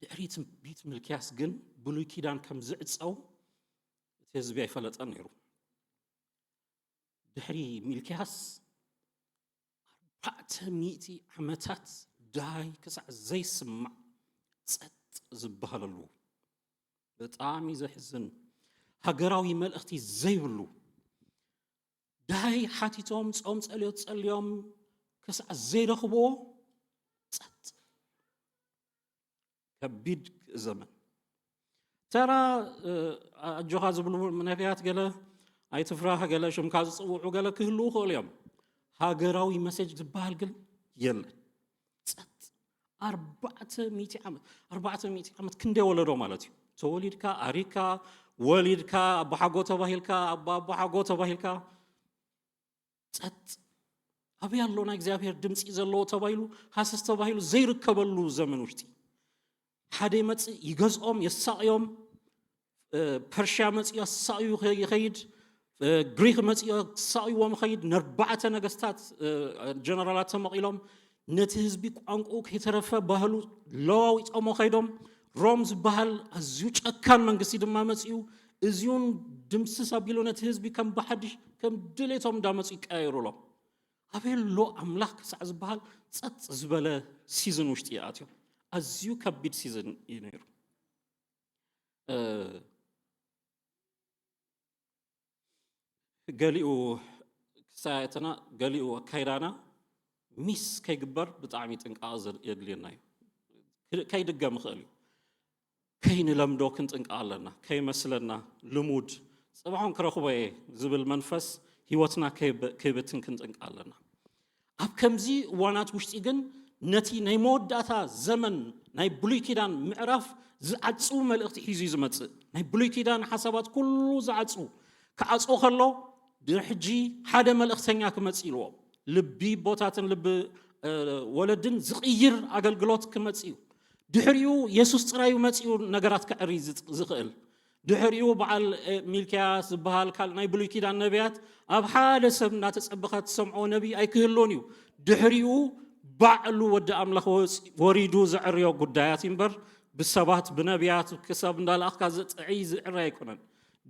ድሕሪ ትንቢት ሚልክያስ ግን ብሉይ ኪዳን ከም ዝዕጸው እቲ ህዝቢ ኣይፈለጠን ነይሩ። ድሕሪ ሚልክያስ ኣርባዕተ ሚእቲ ዓመታት ዳይ ክሳዕ ዘይስማዕ ጸጥ ዝበሃለሉ፣ ብጣዕሚ ዘሕዝን፣ ሃገራዊ መልእኽቲ ዘይብሉ፣ ዳይ ሓቲቶም ጾም ጸልዮት ጸልዮም ክሳዕ ዘይረኽብዎ ጸጥ። ከቢድ ዘመን። ተራ ኣጆኻ ዝብሉ ነቢያት ገለ ኣይትፍራህ ገለ ሽምካ ዝፅውዑ ገለ ክህልዉ ይኽእሉ እዮም። ሃገራዊ መሴጅ ዝበሃል ግን የለን። ጸጥ። ኣርባዕተ ሚእቲ ዓመት ኣርባዕተ ሚእቲ ዓመት ክንደይ ወለዶ ማለት እዩ። ተወሊድካ ኣሪካ ወሊድካ ኣቦሓጎ ተባሂልካ ኣቦሓጎ ተባሂልካ ጸጥ። ኣበይ ኣሎ ናይ እግዚኣብሔር ድምፂ ዘለዎ ተባሂሉ ሃሰስ ተባሂሉ ዘይርከበሉ ዘመን ውሽጢ ሓደ ይመፅእ ይገዝኦም የሳቕዮም። ፐርሽያ መፅኡ ኣሳቕዩ ይኸይድ። ግሪክ መፅኡ ኣሳቕይዎም ይኸይድ። ነርባዕተ ነገስታት ጀነራላት ተመቒሎም ነቲ ህዝቢ ቋንቁ ከይተረፈ ባህሉ ለዋዊጦሞ ከይዶም። ሮም ዝበሃል ኣዝዩ ጨካን መንግስቲ ድማ መፅኡ እዚውን ድምስስ ኣቢሉ ነቲ ህዝቢ ከም ብሓድሽ ከም ድሌቶም እንዳመፁ ይቀያየሩሎም። ኣበሎ ኣምላኽ ክሳዕ ዝበሃል ጸጥ ዝበለ ሲዝን ውሽጢ ይኣትዮም። ኣዝዩ ከቢድ ሲዝን እዩ ነይሩ። ገሊኡ ክሳየትና ገሊኡ ኣካይዳና ሚስ ከይግበር ብጣዕሚ ጥንቃቐ የድልየና እዩ። ከይድገም ይኽእል እዩ። ከይንለምዶ ክንጥንቀቕ ኣለና። ከይመስለና ልሙድ ጽባሖን ክረኽቦ እየ ዝብል መንፈስ ህይወትና ከይበትን ክንጥንቀቕ ኣለና። ኣብ ከምዚ እዋናት ውሽጢ ግን ነቲ ናይ መወዳእታ ዘመን ናይ ብሉይ ኪዳን ምዕራፍ ዝዓጽው መልእኽቲ ሒዙ እዩ ዝመጽእ። ናይ ብሉይ ኪዳን ሓሳባት ኩሉ ዝዓጽው ክዓጽዎ ከሎ ድሕጂ ሓደ መልእኽተኛ ክመጽእ ኢልዎ ልቢ ቦታትን ልቢ ወለድን ዝቕይር ኣገልግሎት ክመጽእ እዩ። ድሕሪኡ የሱስ ጥራዩ መጺኡ ነገራት ከዕሪ ዝኽእል። ድሕሪኡ በዓል ሚልክያስ ዝበሃል ካልእ ናይ ብሉይ ኪዳን ነቢያት ኣብ ሓደ ሰብ እናተጸበኸ ትሰምዖ ነቢይ ኣይክህልዎን እዩ። ድሕሪኡ ባዕሉ ወዲ ኣምላኽ ወሪዱ ዘዕርዮ ጉዳያት እምበር ብሰባት ብነቢያት ክሳብ እንዳለኣኽካ ዘጥዕይ ዝዕረ ኣይኮነን።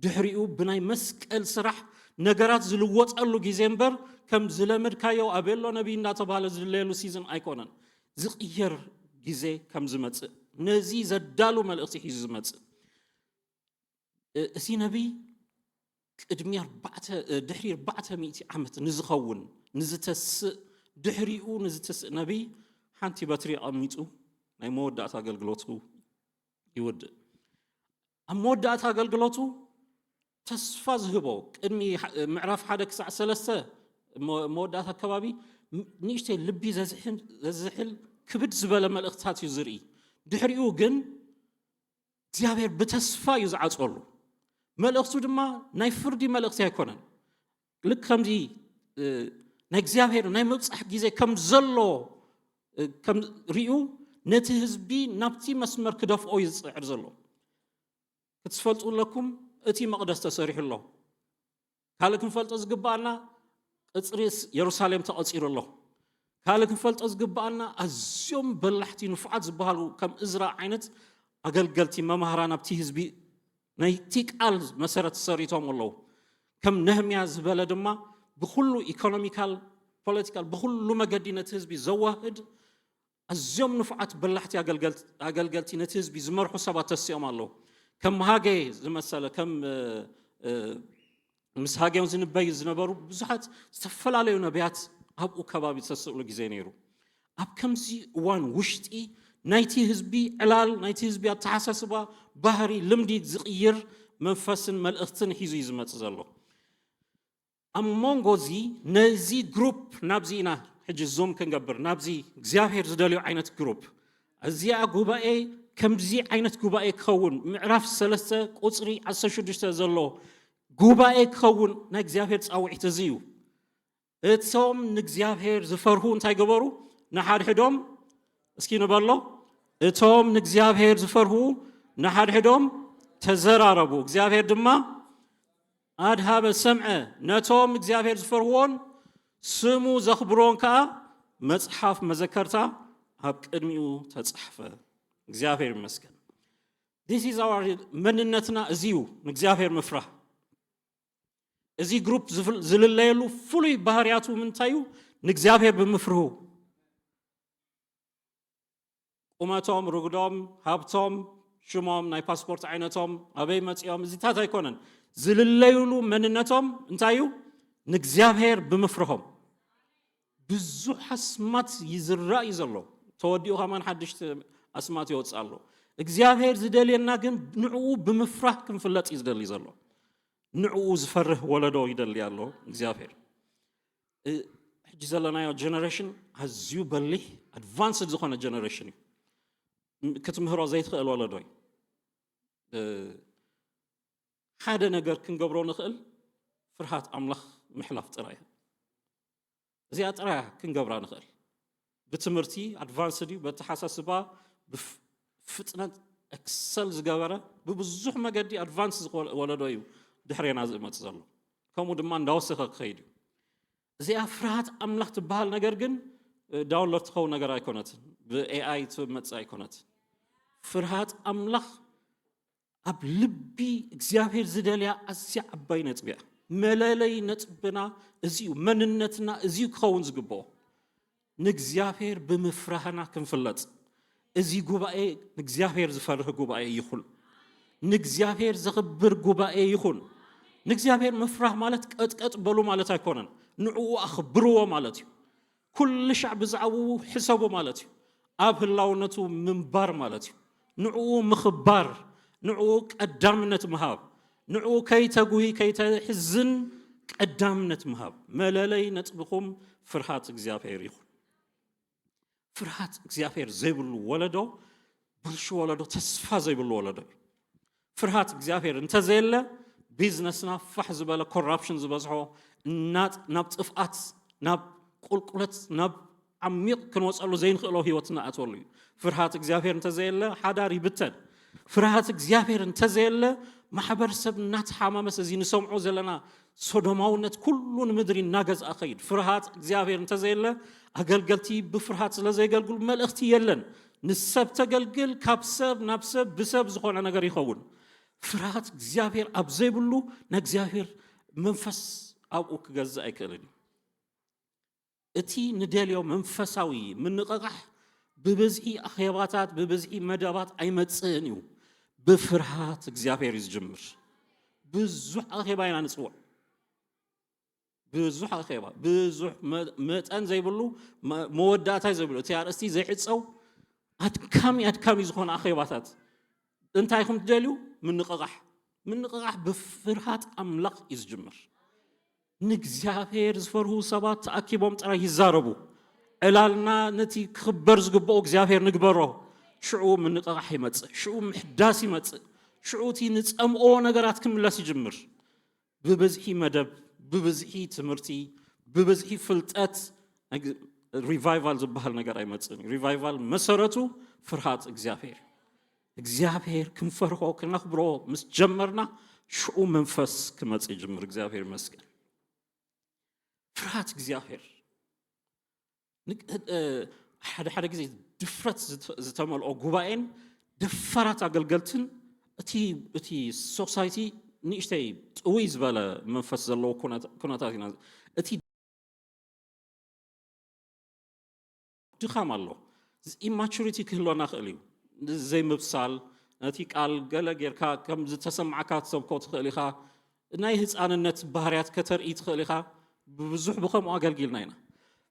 ድሕሪኡ ብናይ መስቀል ስራሕ ነገራት ዝልወጠሉ ግዜ እምበር ከም ዝለመድካዮ ኣቤሎ ነቢይ እንዳተባሃለ ዝድለየሉ ሲዝን ኣይኮነን። ዝቕየር ግዜ ከም ዝመጽእ ነዚ ዘዳሉ መልእኽቲ ሒዙ ዝመጽእ እዚ ነቢይ ቅድሚ ድሕሪ ኣርባዕተ ሚእቲ ዓመት ንዝኸውን ንዝተስእ ድሕሪኡ ንዝተስእ ነቢይ ሓንቲ በትሪ ኣቐሚጡ ናይ መወዳእታ ኣገልግሎቱ ይውድእ። ኣብ መወዳእታ ኣገልግሎቱ ተስፋ ዝህቦ ቅድሚ ምዕራፍ ሓደ ክሳዕ ሰለስተ መወዳእታ ኣከባቢ ንእሽተይ ልቢ ዘዝሕል ክብድ ዝበለ መልእኽትታት እዩ ዝርኢ። ድሕሪኡ ግን እግዚኣብሔር ብተስፋ እዩ ዝዓፀሉ። መልእኽቱ ድማ ናይ ፍርዲ መልእኽቲ ኣይኮነን። ልክ ከምዚ ናይ እግዚኣብሔር ናይ ምብፃሕ ግዜ ከም ዘሎ ሪኡ ነቲ ህዝቢ ናብቲ መስመር ክደፍኦ እዩ ዝፅዕር ዘሎ። ክትፈልጡ ኣለኩም እቲ መቕደስ ተሰሪሑ ኣሎ። ካልእ ክንፈልጦ ዝግባኣና ቅፅሪ የሩሳሌም ተቐፂሩ ኣሎ። ካልእ ክንፈልጦ ዝግባኣና ኣዝዮም በላሕቲ ንፉዓት ዝበሃሉ ከም እዝራ ዓይነት ኣገልገልቲ መማህራን ኣብቲ ህዝቢ ናይቲ ቃል መሰረት ሰሪቶም ኣለዉ። ከም ነህምያ ዝበለ ድማ ብኩሉ ኢኮኖሚካል ፖለቲካል ብኩሉ መገዲ ነቲ ህዝቢ ዘዋህድ ኣዝዮም ንፉዓት በላሕቲ ኣገልገልቲ ነቲ ህዝቢ ዝመርሑ ሰባት ተሲኦም ኣለዉ። ከም ሃጌ ዝመሰለ ከም ምስ ሃጌ ዝንበዩ ዝነበሩ ብዙሓት ዝተፈላለዩ ነቢያት ኣብኡ ከባቢ ዝተስእሉ ግዜ ነይሩ። ኣብ ከምዚ እዋን ውሽጢ ናይቲ ህዝቢ ዕላል ናይቲ ህዝቢ ኣተሓሳስባ ባህሪ ልምዲ ዝቕይር መንፈስን መልእኽትን ሒዙ እዩ ዝመጽእ ዘሎ። ኣብ መንጎ እዚ ነዚ ግሩፕ ናብዚ ኢና ሕጂ ዙም ክንገብር ናብዚ እግዚኣብሔር ዝደልዮ ዓይነት ግሩፕ እዚኣ ጉባኤ ከምዚ ዓይነት ጉባኤ ክኸውን ምዕራፍ ሰለስተ ቁፅሪ ዓሰርተ ሽዱሽተ ዘሎ ጉባኤ ክኸውን ናይ እግዚኣብሔር ፃውዒት እዚ እዩ። እቶም ንእግዚኣብሔር ዝፈርሁ እንታይ ገበሩ? ንሓድሕዶም እስኪ ንበሎ እቶም ንእግዚኣብሔር ዝፈርሁ ንሓድሕዶም ተዘራረቡ። እግዚኣብሔር ድማ ኣድሃበ ሰምዐ ነቶም እግዚኣብሔር ዝፈርህዎን ስሙ ዘኽብርዎን ከኣ መጽሓፍ መዘከርታ ኣብ ቅድሚኡ ተጻሕፈ። እግዚኣብሔር ይመስገን። This is our መንነትና እዚ እዩ። ንእግዚኣብሔር ምፍራህ። እዚ ግሩፕ ዝልለየሉ ፍሉይ ባህርያቱ ምንታይ እዩ? ንእግዚኣብሔር ብምፍርሁ። ቁመቶም፣ ርጉዶም፣ ሃብቶም፣ ሽሞም፣ ናይ ፓስፖርት ዓይነቶም፣ ኣበይ መፂኦም፣ እዚታት ኣይኮነን። ዝልለዩሉ መንነቶም እንታይ እዩ? ንእግዚኣብሔር ብምፍርሆም። ብዙሕ ኣስማት ይዝራእ እዩ ዘሎ። ተወዲኡ ከማን ሓድሽቲ ኣስማት ይወፅእ ኣሎ። እግዚኣብሔር ዝደልየና ግን ንዕኡ ብምፍራህ ክንፍለጥ እዩ ዝደሊ ዘሎ። ንዕኡ ዝፈርህ ወለዶ ይደሊ ኣሎ እግዚኣብሔር። ሕጂ ዘለናዮ ጀነሬሽን ኣዝዩ በሊሕ ኣድቫንስድ ዝኾነ ጀነሬሽን እዩ። ክትምህሮ ዘይትኽእል ወለዶ እዩ። ሓደ ነገር ክንገብሮ ንኽእል ፍርሃት ኣምላኽ ምሕላፍ ጥራይ እያ። እዚኣ ጥራያ ክንገብራ ንኽእል። ብትምህርቲ ኣድቫንስድ እዩ፣ በተሓሳስባ ብፍጥነት ኤክሰል ዝገበረ ብብዙሕ መገዲ ኣድቫንስ ዝወለዶ እዩ ድሕሬና ዝመፅ ዘሎ። ከምኡ ድማ እንዳወሰኸ ክኸይድ እዩ። እዚኣ ፍርሃት ኣምላኽ ትበሃል ነገር ግን ዳውንሎድ ትኸውን ነገር ኣይኮነትን፣ ብኤኣይ ትመፅእ ኣይኮነትን። ፍርሃት ኣምላኽ ኣብ ልቢ እግዚኣብሔር ዝደልያ ኣዝያ ዓባይ ነጥቢ እያ። መለለይ ነጥብና እዚ እዩ፣ መንነትና እዚ እዩ ክኸውን ዝግብኦ። ንእግዚኣብሔር ብምፍራህና ክንፍለጥ። እዚ ጉባኤ ንእግዚኣብሔር ዝፈርህ ጉባኤ ይኹን። ንእግዚኣብሔር ዘኽብር ጉባኤ ይኹን። ንእግዚኣብሔር ምፍራህ ማለት ቀጥቀጥ በሉ ማለት ኣይኮነን። ንዕኡ ኣኽብርዎ ማለት እዩ። ኩሉ ሻዕ ብዛዕባኡ ሕሰቡ ማለት እዩ። ኣብ ህላውነቱ ምንባር ማለት እዩ። ንዕኡ ምኽባር፣ ንዕኡ ቀዳምነት ምሃብ፣ ንዕኡ ከይተጉሂ ከይተሕዝን ቀዳምነት ምሃብ። መለለይ ነጥብኹም ፍርሃት እግዚኣብሔር ይኹን። ፍርሃት እግዚኣብሔር ዘይብሉ ወለዶ ብልሹ ወለዶ፣ ተስፋ ዘይብሉ ወለዶ እዩ። ፍርሃት እግዚኣብሔር እንተዘየለ ቢዝነስና ፋሕ ዝበለ ኮራፕሽን ዝበዝሖ፣ ናብ ጥፍኣት፣ ናብ ቁልቁለት፣ ናብ ዓሚቕ ክንወፀሉ ዘይንኽእሎ ህይወት እናኣትወሉ እዩ። ፍርሃት እግዚኣብሔር እንተዘየለ ሓዳር ይብተን። ፍርሃት እግዚኣብሔር እንተዘየለ ማሕበረሰብ እናተሓማመሰ እዚ ንሰምዖ ዘለና ሶዶማውነት ኩሉ ንምድሪ እናገዝኣ ኸይድ። ፍርሃት እግዚኣብሔር እንተዘየለ ኣገልገልቲ ብፍርሃት ስለ ዘየገልግሉ መልእኽቲ የለን። ንሰብ ተገልግል ካብ ሰብ ናብ ሰብ ብሰብ ዝኾነ ነገር ይኸውን። ፍርሃት እግዚኣብሔር ኣብ ዘይብሉ ናይ እግዚኣብሔር መንፈስ ኣብኡ ክገዝእ ኣይክእልን እዩ። እቲ ንደልዮ መንፈሳዊ ምንቕቓሕ ብብዝሒ ኣኼባታት ብብዝሒ መደባት ኣይመጽእን እዩ። ብፍርሃት እግዚኣብሔር እዩ ዝጅምር። ብዙሕ ኣኼባ ኢና ንጽውዕ። ብዙሕ ኣኼባ፣ ብዙሕ መጠን ዘይብሉ፣ መወዳእታ ዘይብሉ፣ እቲ ኣርእስቲ ዘይዕጸው ኣድካሚ ኣድካሚ ዝኾነ ኣኼባታት። እንታይ ኢኹም ትደልዩ? ምንቕቓሕ። ምንቕቓሕ ብፍርሃት ኣምላኽ እዩ ዝጅምር። ንእግዚኣብሔር ዝፈርሁ ሰባት ተኣኪቦም ጥራይ ይዛረቡ። ዕላልና ነቲ ክኽበር ዝግብኦ እግዚኣብሔር ንግበሮ። ሽዑ ምንቕቓሕ ይመጽእ፣ ሽዑ ምሕዳስ ይመጽእ፣ ሽዑ እቲ ንጸምኦ ነገራት ክምለስ ይጅምር። ብብዝሒ መደብ፣ ብብዝሒ ትምህርቲ፣ ብብዝሒ ፍልጠት ሪቫይቫል ዝበሃል ነገር ኣይመጽእን እዩ። ሪቫይቫል መሰረቱ ፍርሃት እግዚኣብሔር። እግዚኣብሔር ክንፈርሆ ክነኽብሮ ምስ ጀመርና ሽዑ መንፈስ ክመጽእ ይጅምር። እግዚኣብሔር ይመስገን። ፍርሃት እግዚኣብሔር ሓደ ሓደ ግዜ ድፍረት ዝተመልኦ ጉባኤን ደፋራት ኣገልገልትን እቲ ሶሳይቲ ንእሽተይ ጥውይ ዝበለ መንፈስ ዘለዎ ኩነታት ኢና። እቲ ድኻም ኣሎ። ኢማቹሪቲ ክህልወና ክእል እዩ። ዘይምብሳል፣ ነቲ ቃል ገለ ጌርካ ከም ዝተሰማዕካ ትሰብኮ ትኽእል ኢኻ። ናይ ህፃንነት ባህርያት ከተርኢ ትኽእል ኢኻ። ብዙሕ ብኸምኡ ኣገልጊልና ኢና።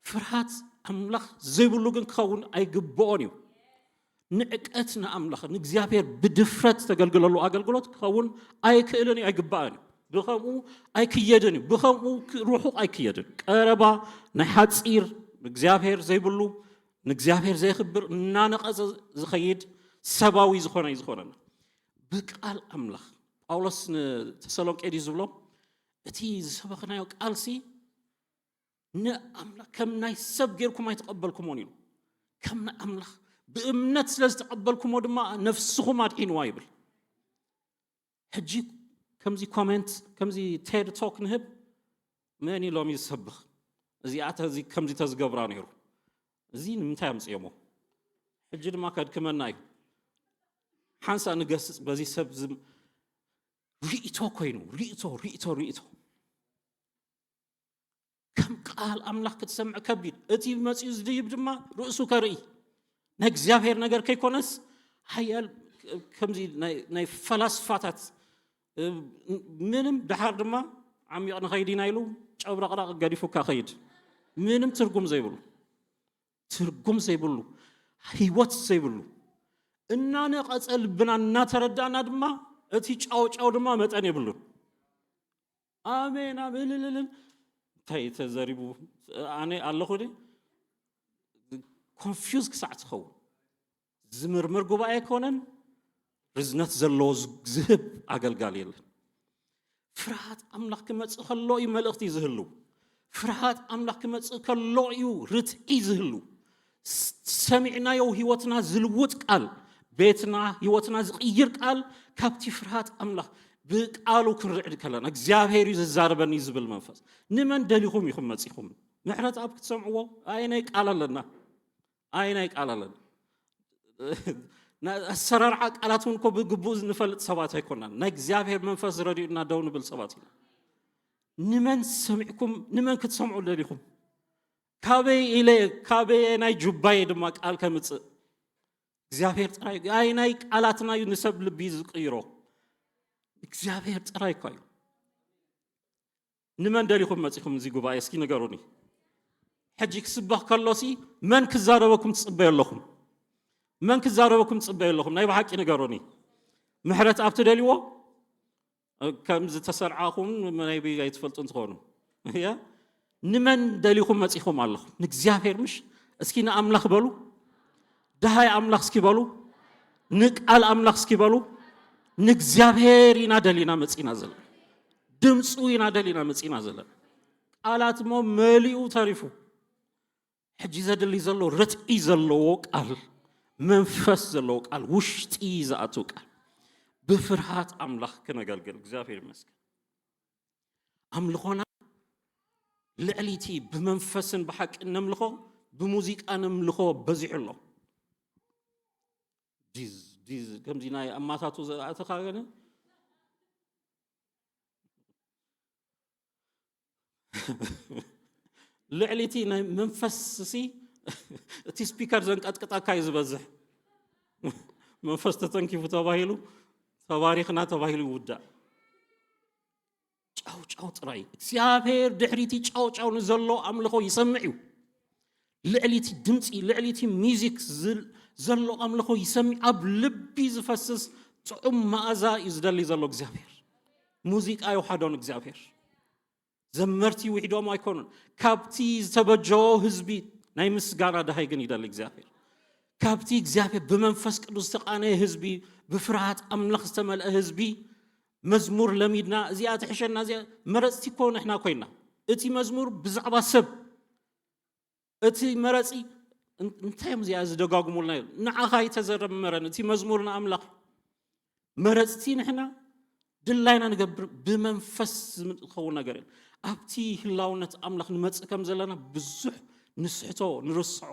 ፍርሃት ኣምላኽ ዘይብሉ ግን ክኸውን ኣይግብኦን እዩ። ንዕቀት ንኣምላኽ ንእግዚኣብሔር ብድፍረት ተገልግለሉ ኣገልግሎት ክኸውን ኣይክእልን እዩ፣ ኣይግባእን እዩ። ብኸምኡ ኣይክየድን እዩ። ብኸምኡ ርሑቕ ኣይክየድን። ቀረባ ናይ ሓፂር እግዚኣብሔር ዘይብሉ ንእግዚኣብሔር ዘየኽብር እናነቐጸ ዝኸይድ ሰባዊ ዝኾነ እዩ ዝኾነና። ብቃል ኣምላኽ ጳውሎስ ንተሰሎንቄ ድዩ ዝብሎም እቲ ዝሰበኽናዮ ቃልሲ ንኣምላኽ ከም ናይ ሰብ ጌርኩም ኣይተቐበልኩሞን ኢሉ። ከም ንኣምላኽ ብእምነት ስለ ዝተቐበልኩሞ ድማ ነፍስኹም ኣድሒንዋ ይብል። ሕጂ ከምዚ ኮሜንት ከምዚ ቴድ ቶክ ንህብ መን ኢሎም እዩ ዝሰብኽ? እዚኣ ከምዚ ተዝገብራ ነይሩ። እዚ ንምንታይ ኣምፅኦሞ? ሕጂ ድማ ከድክመና እዩ። ሓንሳ ንገስጽ በዚ ሰብ ዝም ርእቶ ኮይኑ ርእቶ ርእቶ ርእቶ ከም ቃል ኣምላኽ ክትሰምዕ ከቢድ። እቲ መጺኡ ዝድይብ ድማ ርእሱ ከርኢ ናይ እግዚኣብሔር ነገር ከይኮነስ ሓያል ከምዚ ናይ ፈላስፋታት ምንም ድሓር ድማ ዓሚቕ ንኸይድ ኢና ኢሉ ጨብረቕራቕ ገዲፉካ ኸይድ። ምንም ትርጉም ዘይብሉ ትርጉም ዘይብሉ ህይወት ዘይብሉ እናነቐጸ ልብና እናተረዳእና ድማ እቲ ጫውጫው ድማ መጠን የብሉን። ኣሜን ኣሜን እልልልን እንታይ ተዘሪቡ ኣነ ኣለኹ ኮንፊውዝ ክሳዕ ትኸውን ዝምርምር ጉባኤ ኣይኮነን። ርዝነት ዘለዎ ዝህብ ኣገልጋሊ የለን። ፍርሃት ኣምላኽ ክመጽእ ከሎ እዩ መልእኽቲ ዝህሉ። ፍርሃት ኣምላኽ ክመጽእ ከሎ እዩ ርትዒ ዝህሉ። ሰሚዕናዮ ህይወትና ዝልውጥ ቃል፣ ቤትና ህይወትና ዝቕይር ቃል ካብቲ ፍርሃት ኣምላኽ ብቃሉ ክንርዕድ ከለና እግዚኣብሔር እዩ ዝዛረበኒ ዝብል መንፈስ። ንመን ደሊኹም ኢኹም መጺኹም? ምሕረት ኣብ ክትሰምዕዎ ኣይናይ ቃል ኣለና ኣይናይ ቃል ኣለና ኣሰራርዓ ቃላት እውን እኮ ብግቡእ ንፈልጥ ሰባት ኣይኮናን። ናይ እግዚኣብሔር መንፈስ ረድኡና ደው ንብል ሰባት ኢና። ንመን ሰሚዕኩም ንመን ክትሰምዑ ደሊኹም? ካበይ ኢለ ካበየ ናይ ጁባየ ድማ ቃል ከምጽእ እግዚኣብሔር ጥራይ ኣይ ናይ ቃላትና እዩ ንሰብ ልቢ ዝቅይሮ እግዚኣብሔር ጥራይ እኳ እዩ። ንመን ደሊኹም መጺኹም እዚ ጉባኤ እስኪ ንገሩኒ። ሕጂ ክስበኽ ከሎሲ መን ክዛረበኩም ትጽበዩ ኣለኹም? መን ክዛረበኩም ትጽበዩ ኣለኹም? ናይ ብሓቂ ንገሩኒ። ምሕረት ኣብ ትደልይዎ ከም ዝተሰርዓኹም ናይ ብይ ኣይትፈልጡ እንትኾኑ እያ ንመን ደሊኹም መጺኹም ኣለኹም? ንእግዚኣብሔር ምሽ እስኪ ንኣምላኽ በሉ። ደሃይ ኣምላኽ እስኪ በሉ። ንቃል ኣምላኽ እስኪ በሉ። ንእግዚኣብሔር ኢና ደሊና መጺና ዘለና። ድምፁ ኢና ደሊና መጺና ዘለና። ቃላት እሞ መሊኡ ተሪፉ። ሕጂ ዘድሊ ዘሎ ርትዒ ዘለዎ ቃል፣ መንፈስ ዘለዎ ቃል፣ ውሽጢ ዝኣትው ቃል፣ ብፍርሃት ኣምላኽ ክነገልግል እግዚኣብሔር ይመስገን። ኣምልኾና ልዕሊቲ ብመንፈስን ብሓቂ ነምልኾ ብሙዚቃ ነምልኾ በዚሑ ኣሎ። ዲዝ ዲዝ ከምዚ ናይ ኣማታቱ ዝኣተኻ ገለ ልዕሊ እቲ ናይ መንፈስ ሲ እቲ ስፒከር ዘንቀጥቅጠካ እዩ ዝበዝሕ። መንፈስ ተተንኪፉ ተባሂሉ ተባሪኽና ተባሂሉ ይውዳእ። ጫው ጫው ጥራይ እግዚኣብሔር ድሕሪቲ ጫው ጫው ንዘሎ ኣምልኾ ይሰምዕ እዩ። ልዕሊቲ ድምፂ ልዕሊቲ ሚዚክ ዘሎ ኣምልኾ ይሰምዕ። ኣብ ልቢ ዝፈስስ ጥዑም መኣዛ እዩ ዝደሊ ዘሎ እግዚኣብሔር። ሙዚቃ ይውሓዶን እግዚኣብሔር ዘመርቲ ውሒዶም ኣይኮኑን። ካብቲ ዝተበጀዎ ህዝቢ ናይ ምስጋና ድሃይ ግን ይደሊ እግዚኣብሔር። ካብቲ እግዚኣብሔር ብመንፈስ ቅዱስ ዝተቃነየ ህዝቢ ብፍርሃት ኣምላኽ ዝተመልአ ህዝቢ መዝሙር ለሚድና እዚኣ ትሕሸና እዚኣ መረፅቲ እኮ ንሕና ኮይና እቲ መዝሙር ብዛዕባ ሰብ እቲ መረፂ እንታይ እዮም እዚኣ ዝደጋግሙልና እዩ ንዓኻ ኣይተዘረመረን እቲ መዝሙር ንኣምላኽ መረፅቲ ንሕና ድላይና ንገብር ብመንፈስ ዝኸውን ነገር እዮም ኣብቲ ህላውነት ኣምላኽ ንመፅእ ከም ዘለና ብዙሕ ንስሕቶ ንርስዖ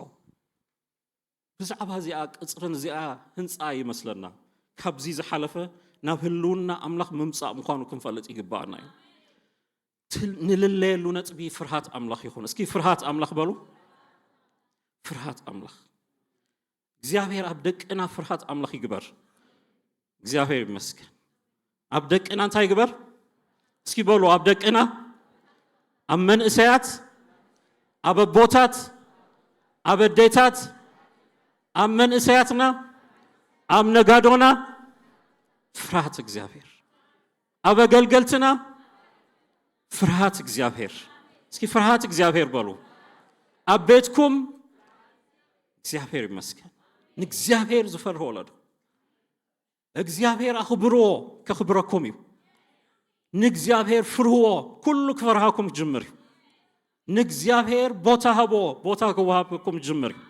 ብዛዕባ እዚኣ ቅፅርን እዚኣ ህንፃ ይመስለና። ካብዚ ዝሓለፈ ናብ ህልውና ኣምላኽ ምምፃእ ምዃኑ ክንፈልጥ ይግባኣና እዩ። ንልለየሉ ነጥቢ ፍርሃት ኣምላኽ ይኹን። እስኪ ፍርሃት ኣምላኽ በሉ። ፍርሃት ኣምላኽ እግዚኣብሔር ኣብ ደቅና ፍርሃት ኣምላኽ ይግበር። እግዚኣብሔር ይመስገን። ኣብ ደቅና እንታይ ይግበር? እስኪ በሉ ኣብ ደቅና፣ ኣብ መንእሰያት፣ ኣብ ኣቦታት፣ ኣብ ኣዴታት፣ ኣብ መንእሰያትና፣ ኣብ ነጋዶና ፍርሃት እግዚኣብሔር፣ ኣብ ኣገልገልትና ፍርሃት እግዚኣብሔር። እስኪ ፍርሃት እግዚኣብሔር በሉ። ኣብ ቤትኩም እግዚኣብሔር ይመስገን። ንእግዚኣብሔር ዝፈርህ ወለዶ እግዚኣብሔር ኣኽብርዎ ከኽብረኩም እዩ። ንእግዚኣብሔር ፍርህዎ ኩሉ ክፈርሃኩም ክጅምር እዩ። ንእግዚኣብሔር ቦታ ሃብዎ ቦታ ክወሃበኩም ክጅምር እዩ።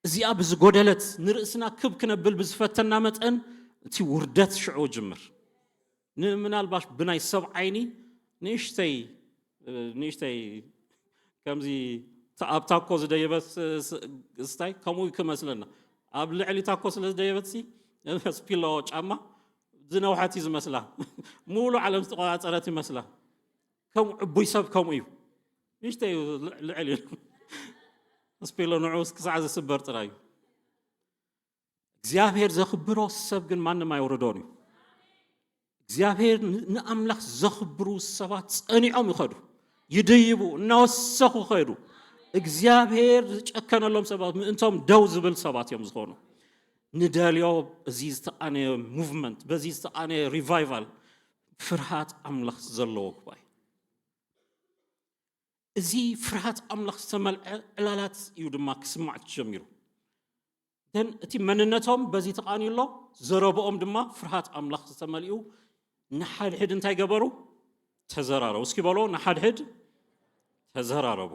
እዚኣ ብዝጎደለት ንርእስና ክብ ክነብል ብዝፈተና መጠን እቲ ውርደት ሽዑ ጅምር። ንምናልባሽ ብናይ ሰብ ዓይኒ ንእሽተይ ንእሽተይ ከምዚ ኣብ ታኮ ዝደየበት ስታይ ከምኡ ክመስለና ኣብ ልዕሊ ታኮ ስለ ዝደየበት ሲ ስፒሎ ጫማ ዝነውሐት እዩ ዝመስላ። ሙሉ ዓለም ዝተቆፃፀረት ይመስላ። ከም ዕቡይ ሰብ ከምኡ እዩ። ንሽተ እዩ፣ ልዕል እዩ። ስፒሎ ንዑ ክሳዕ ዝስበር ጥራይ እዩ። እግዚኣብሔር ዘኽብሮ ሰብ ግን ማንም ኣይወርዶን እዩ። እግዚኣብሔር ንኣምላኽ ዘኽብሩ ሰባት ጸኒዖም ይኸዱ፣ ይድይቡ፣ እናወሰኹ ይኸዱ። እግዚኣብሔር ዝጨከነሎም ሰባት ምእንቶም ደው ዝብል ሰባት እዮም ዝኾኑ። ንደልዮ እዚ ዝተቃነየ ሙቭመንት፣ በዚ ዝተቃነየ ሪቫይቫል፣ ፍርሃት ኣምላኽ ዘለዎ ጉባኤ። እዚ ፍርሃት ኣምላኽ ዝተመልዐ ዕላላት እዩ ድማ ክስማዕ ጀሚሩ። ግን እቲ መንነቶም በዚ ተቃንዩ ኣሎ። ዘረብኦም ድማ ፍርሃት ኣምላኽ ዝተመልኡ፣ ንሓድሕድ እንታይ ገበሩ? ተዘራረቡ። እስኪ በሎ፣ ንሓድሕድ ተዘራረቡ።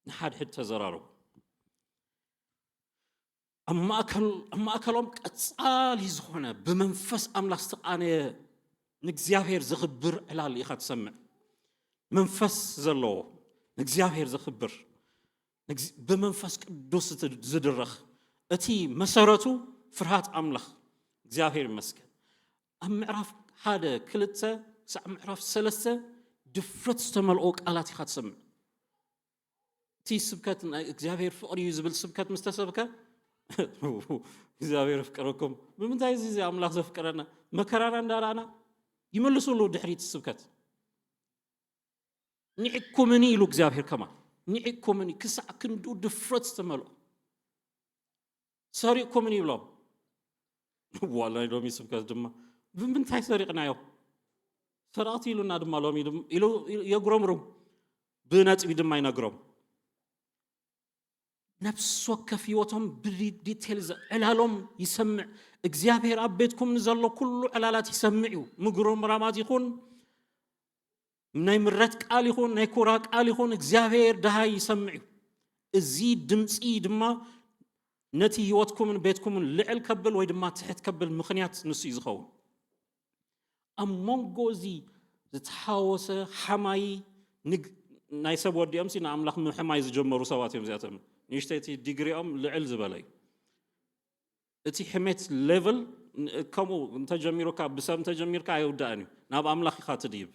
ንሓድሕድ ተዘራረቡ። ኣብ ማእከል-፣ ኣብ ማእከሎም ቀጻሊ ዝኾነ ብመንፈስ ኣምላኽ ዝተቃነየ ንእግዚኣብሔር ዘኽብር ዕላል ኢኻ ትሰምዕ። መንፈስ ዘለዎ ንእግዚኣብሔር ዘኽብር፣ ንግዝ-፣ ብመንፈስ ቅዱስ ዝድ-፣ ዝድረኽ፣ እቲ መሰረቱ ፍርሃት ኣምላኽ። እግዚኣብሔር ይመስገን። ኣብ ምዕራፍ ሓደ፣ ክልተ ክሳዕ ምዕራፍ ሰለስተ ድፍረት ዝተመልኦ ቃላት ኢኻ ትሰምዕ። እቲ ስብከት ናይ እግዚኣብሔር ፍቕሪ እዩ ዝብል ስብከት ምስ ተሰብከ፣ እግዚኣብሔር የፍቅረኩም፣ ብምንታይ እዚ ኣምላኽ ዘፍቅረና? መከራና እንዳረኣና ይመልሱሉ ድሕሪት ስብከት። ኒዕኩምኒ ኢሉ እግዚኣብሔር ከማን። ኒዕኩምኒ፣ ክሳዕ ክንድኡ ድፍረት ዝተመልኦ። ሰሪቕኩምኒ ይብሎም። ዋላ ናይ ሎሚ ስብከት ድማ፣ ብምንታይ ሰሪቕናዮ? ሰረቕቲ ኢሉና ድማ ሎሚ ድም-፣ ኢሉ፣ ኢሉ የጉረምሩም። ብነጥቢ ድማ ይነግሮም። ነፍሲ ወከፍ ህይወቶም ብዲቴል ዘ-፣ ዕላሎም ይሰምዕ። እግዚኣብሔር ኣብ ቤትኩም ንዘሎ ኩሉ ዕላላት ይሰምዕ እዩ። ምጉርምራማት ይኹን፣ ናይ ምረት ቃል ይኹን፣ ናይ ኩራ ቃል ይኹን፣ እግዚኣብሔር ደሃይ ይሰምዕ እዩ። እዚ ድምፂ ድማ ነቲ ህይወትኩምን ቤትኩምን ልዕል ከብል ወይ ድማ ትሕት ከብል ምኽንያት ንሱ እዩ ዝኸውን። ኣብ መንጎ እዚ ዝተሓወሰ ሓማይ ንግ-፣ ናይ ሰብ ወዲኦም ሲ ንኣምላኽ ምሕማይ ዝጀመሩ ሰባት እዮም እዚኣቶም። ንእሽተይቲ ዲግሪኦም ልዕል ዝበለ እዩ። እቲ ሕሜት ሌቭል ን-፣ ከምኡ እንተጀሚሩካ፣ ብሰብ እንተጀሚርካ ኣይውዳእን እዩ። ናብ ኣምላኽ ኢኻ ትድይብ።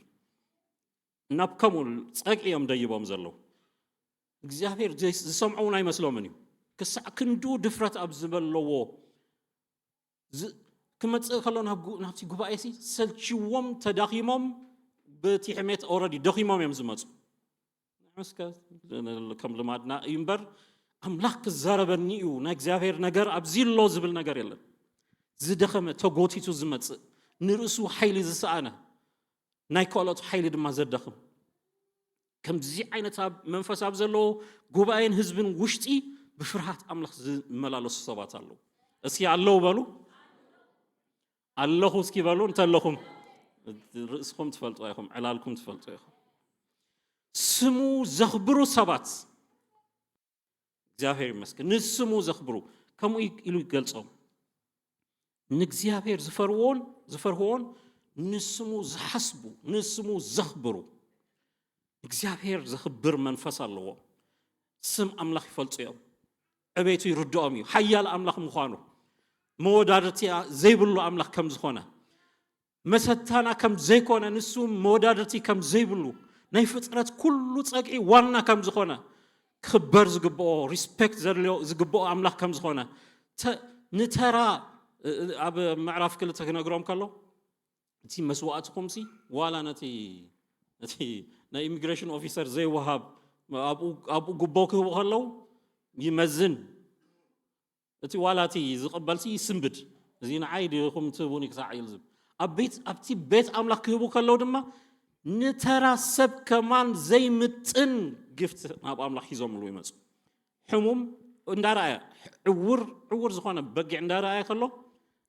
ናብ ከምኡ ጸግዒ እዮም ደይቦም ዘለዉ። እግዚኣብሔር ዘይ-፣ ዝሰምዖ እውን ኣይመስሎምን እዩ። ክሳዕ ክንድኡ ድፍረት ኣብ ዝበለዎ ዝ-፣ ክመጽእ ከሎ ናብ ጉ-፣ ናብቲ ጉባኤ ሲ ሰልችዎም፣ ተዳኺሞም፣ በቲ ሕሜት ኦረዲ ደኺሞም እዮም ዝመጹ። ንሕምስከ ከም ልማድና እዩ እምበር፣ ኣምላኽ ክዛረበኒ እዩ፣ ናይ እግዚኣብሔር ነገር ኣብዚ ኣሎ ዝብል ነገር የለን። ዝደኸመ፣ ተጎቲቱ ዝመጽእ፣ ንርእሱ ሓይሊ ዝሰኣነ፣ ናይ ካልኦት ሓይሊ ድማ ዘዳኽም። ከምዚ ዓይነት ኣብ መንፈስ ኣብ ዘለዎ ጉባኤን ህዝብን ውሽጢ ብፍርሃት ኣምላኽ ዝመላለሱ ሰባት ኣለዉ። እስኪ ኣለዉ በሉ። ኣለኹ እስኪ በሉ። እንተለኹም ርእስኹም ትፈልጡ ኢኹም፣ ዕላልኩም ትፈልጡ ኢኹም። ስሙ ዘኽብሩ ሰባት፣ እግዚኣብሔር ይመስገን፣ ንስሙ ዘኽብሩ፣ ከምኡ ኢሉ ይገልጾም። ንእግዚኣብሔር ዝፈርዎን፣ ዝፈርህዎን ንስሙ ዝሓስቡ፣ ንስሙ ዘኽብሩ። እግዚኣብሔር ዘኽብር መንፈስ ኣለዎ። ስም ኣምላኽ ይፈልጡ እዮም። ዕቤቱ ይርድኦም እዩ። ሓያል ኣምላኽ ምዃኑ፣ መወዳድርቲ ዘይብሉ ኣምላኽ ከም ዝኾነ፣ መሰታና ከም ዘይኮነ፣ ንሱ መወዳድርቲ ከም ዘይብሉ፣ ናይ ፍጥረት ኩሉ ጸግዒ ዋና ከም ዝኾነ፣ ክኽበር ዝግብኦ፣ ሪስፔክት ዘድልዮ ዝግብኦ ኣምላኽ ከም ዝኾነ፣ ተ-፣ ንተራ፣ እ-፣ እ-፣ ኣብ ምዕራፍ ክልተ ክነግሮም ከሎ፣ እቲ መስዋእትኹምሲ ዋላ ነቲ፣ ነቲ ናይ ኢሚግሬሽን ኦፊሰር ዘይወሃብ፣ ኣብኡ፣ ኣብኡ ጉቦ ክህቡ ከለዉ ይመዝን። እቲ ዋላ እቲ ዝቕበልሲ ይስንብድ። እዚ ንዓይ ዲኹም ትህቡኒ ክሳዕ ይልዝብ። ኣብ ቤት፣ ኣብቲ ቤት ኣምላኽ ክህቡ ከለዉ ድማ ንተራ ሰብ ከማን ዘይምጥን ጊፍት ናብ ኣምላኽ ሒዞምሉ ይመጹ። ሕሙም እንዳረኣየ፣ ዕውር፣ ዕውር ዝኾነ በጊዕ እንዳረኣየ ከሎ፣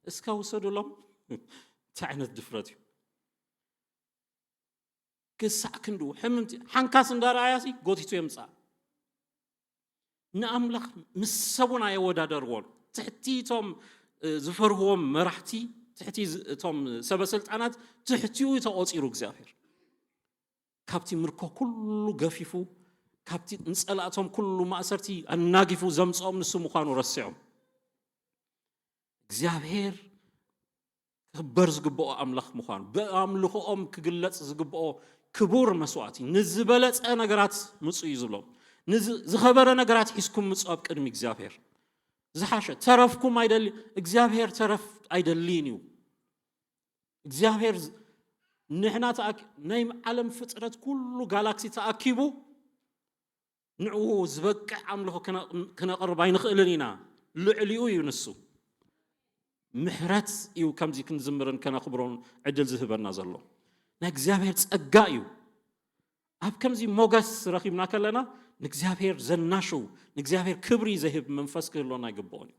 "እስከ ውሰዱሎም?" እንታይ ዓይነት ድፍረት እዩ? ክሳዕ ክንድኡ ሕምምቲ ሓንካስ እንዳረኣያሲ ጎቲቱ የምጽኣ። ንኣምላኽ ምስ ሰቡን ኣየወዳደርዎን። ትሕቲ እቶም፣ እ፣ ዝፈርህዎም መራሕቲ፣ ትሕቲ ዝ-፣ እቶም ሰበ ስልጣናት፣ ትሕቲኡ እዩ ተቖጺሩ እግዚኣብሔር። ካብቲ ምርኮ ኩሉ ገፊፉ፣ ካብቲ ንጸላእቶም ኩሉ ማእሰርቲ ኣናጊፉ ዘምጽኦም ንሱ ምዃኑ ረሲዖም። እግዚኣብሔር ክኽበር ዝግብኦ ኣምላኽ ምዃኑ፣ ብኣምልኾኦም ክግለጽ ዝግብኦ ክቡር መስዋእቲ፣ ንዝበለጸ ነገራት ምጹ እዩ ዝብሎም። ንዝ-፣ ዝኸበረ ነገራት ሒዝኩም ምጹ ኣብ ቅድሚ እግዚኣብሔር። ዝሓሸ ተረፍኩም ኣይደሊ፣ እግዚኣብሔር ተረፍ ኣይደልይን እዩ። እግዚኣብሔር ዝ-፣ ንሕና ተኣኪ-፣ ናይ ዓለም ፍጥረት ኩሉ ጋላክሲ ተኣኪቡ ንዕኡ ዝበቅዕ ኣምልኾ ክነ-፣ ክነቕርብ ኣይንኽእልን ኢና። ልዕሊኡ እዩ ንሱ። ምሕረት እዩ ከምዚ ክንዝምርን ከነኽብሮን ዕድል ዝህበና ዘሎ። ናይ እግዚኣብሔር ጸጋ እዩ። ኣብ ከምዚ ሞገስ ረኺብና ከለና ንእግዚኣብሔር ዘናሽው፣ ንእግዚኣብሔር ክብሪ ዘህብ መንፈስ ክህልወና ኣይግብኦን እዩ።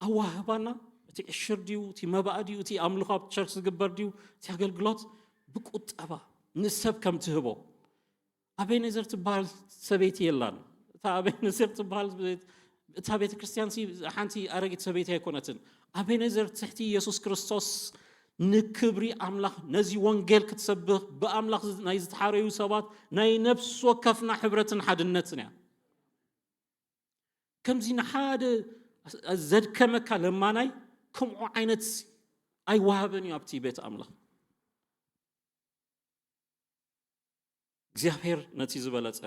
ኣዋህባና እቲ ዕሽር ድዩ፣ እቲ መባእ ድዩ፣ እቲ ኣምልኾ ኣብ ቸርች ዝግበር ድዩ፣ እቲ ኣገልግሎት ብቁጠባ ንሰብ ከም ትህቦ። ኣቤኔዘር ትበሃል ሰበይቲ የላን። እታ ኣቤኔዘር ትበሃል፣ እታ ቤተ ክርስቲያን ሲ ሓንቲ ኣረጊት ሰበይቲ ኣይኮነትን። ኣቤኔዘር ትሕቲ ኢየሱስ ክርስቶስ ንክብሪ ኣምላኽ ነዚ ወንጌል ክትሰብኽ ብኣምላኽ ዝ-፣ ናይ ዝተሓረዩ ሰባት ናይ ነፍሲ ወከፍና ሕብረትን ሓድነትን እያ። ከምዚ ንሓደ ዘድከመካ ለማናይ ከምኡ ዓይነት ኣይወሃብን እዩ ኣብቲ ቤት ኣምላኽ። እግዚኣብሔር ነቲ ዝበለጸ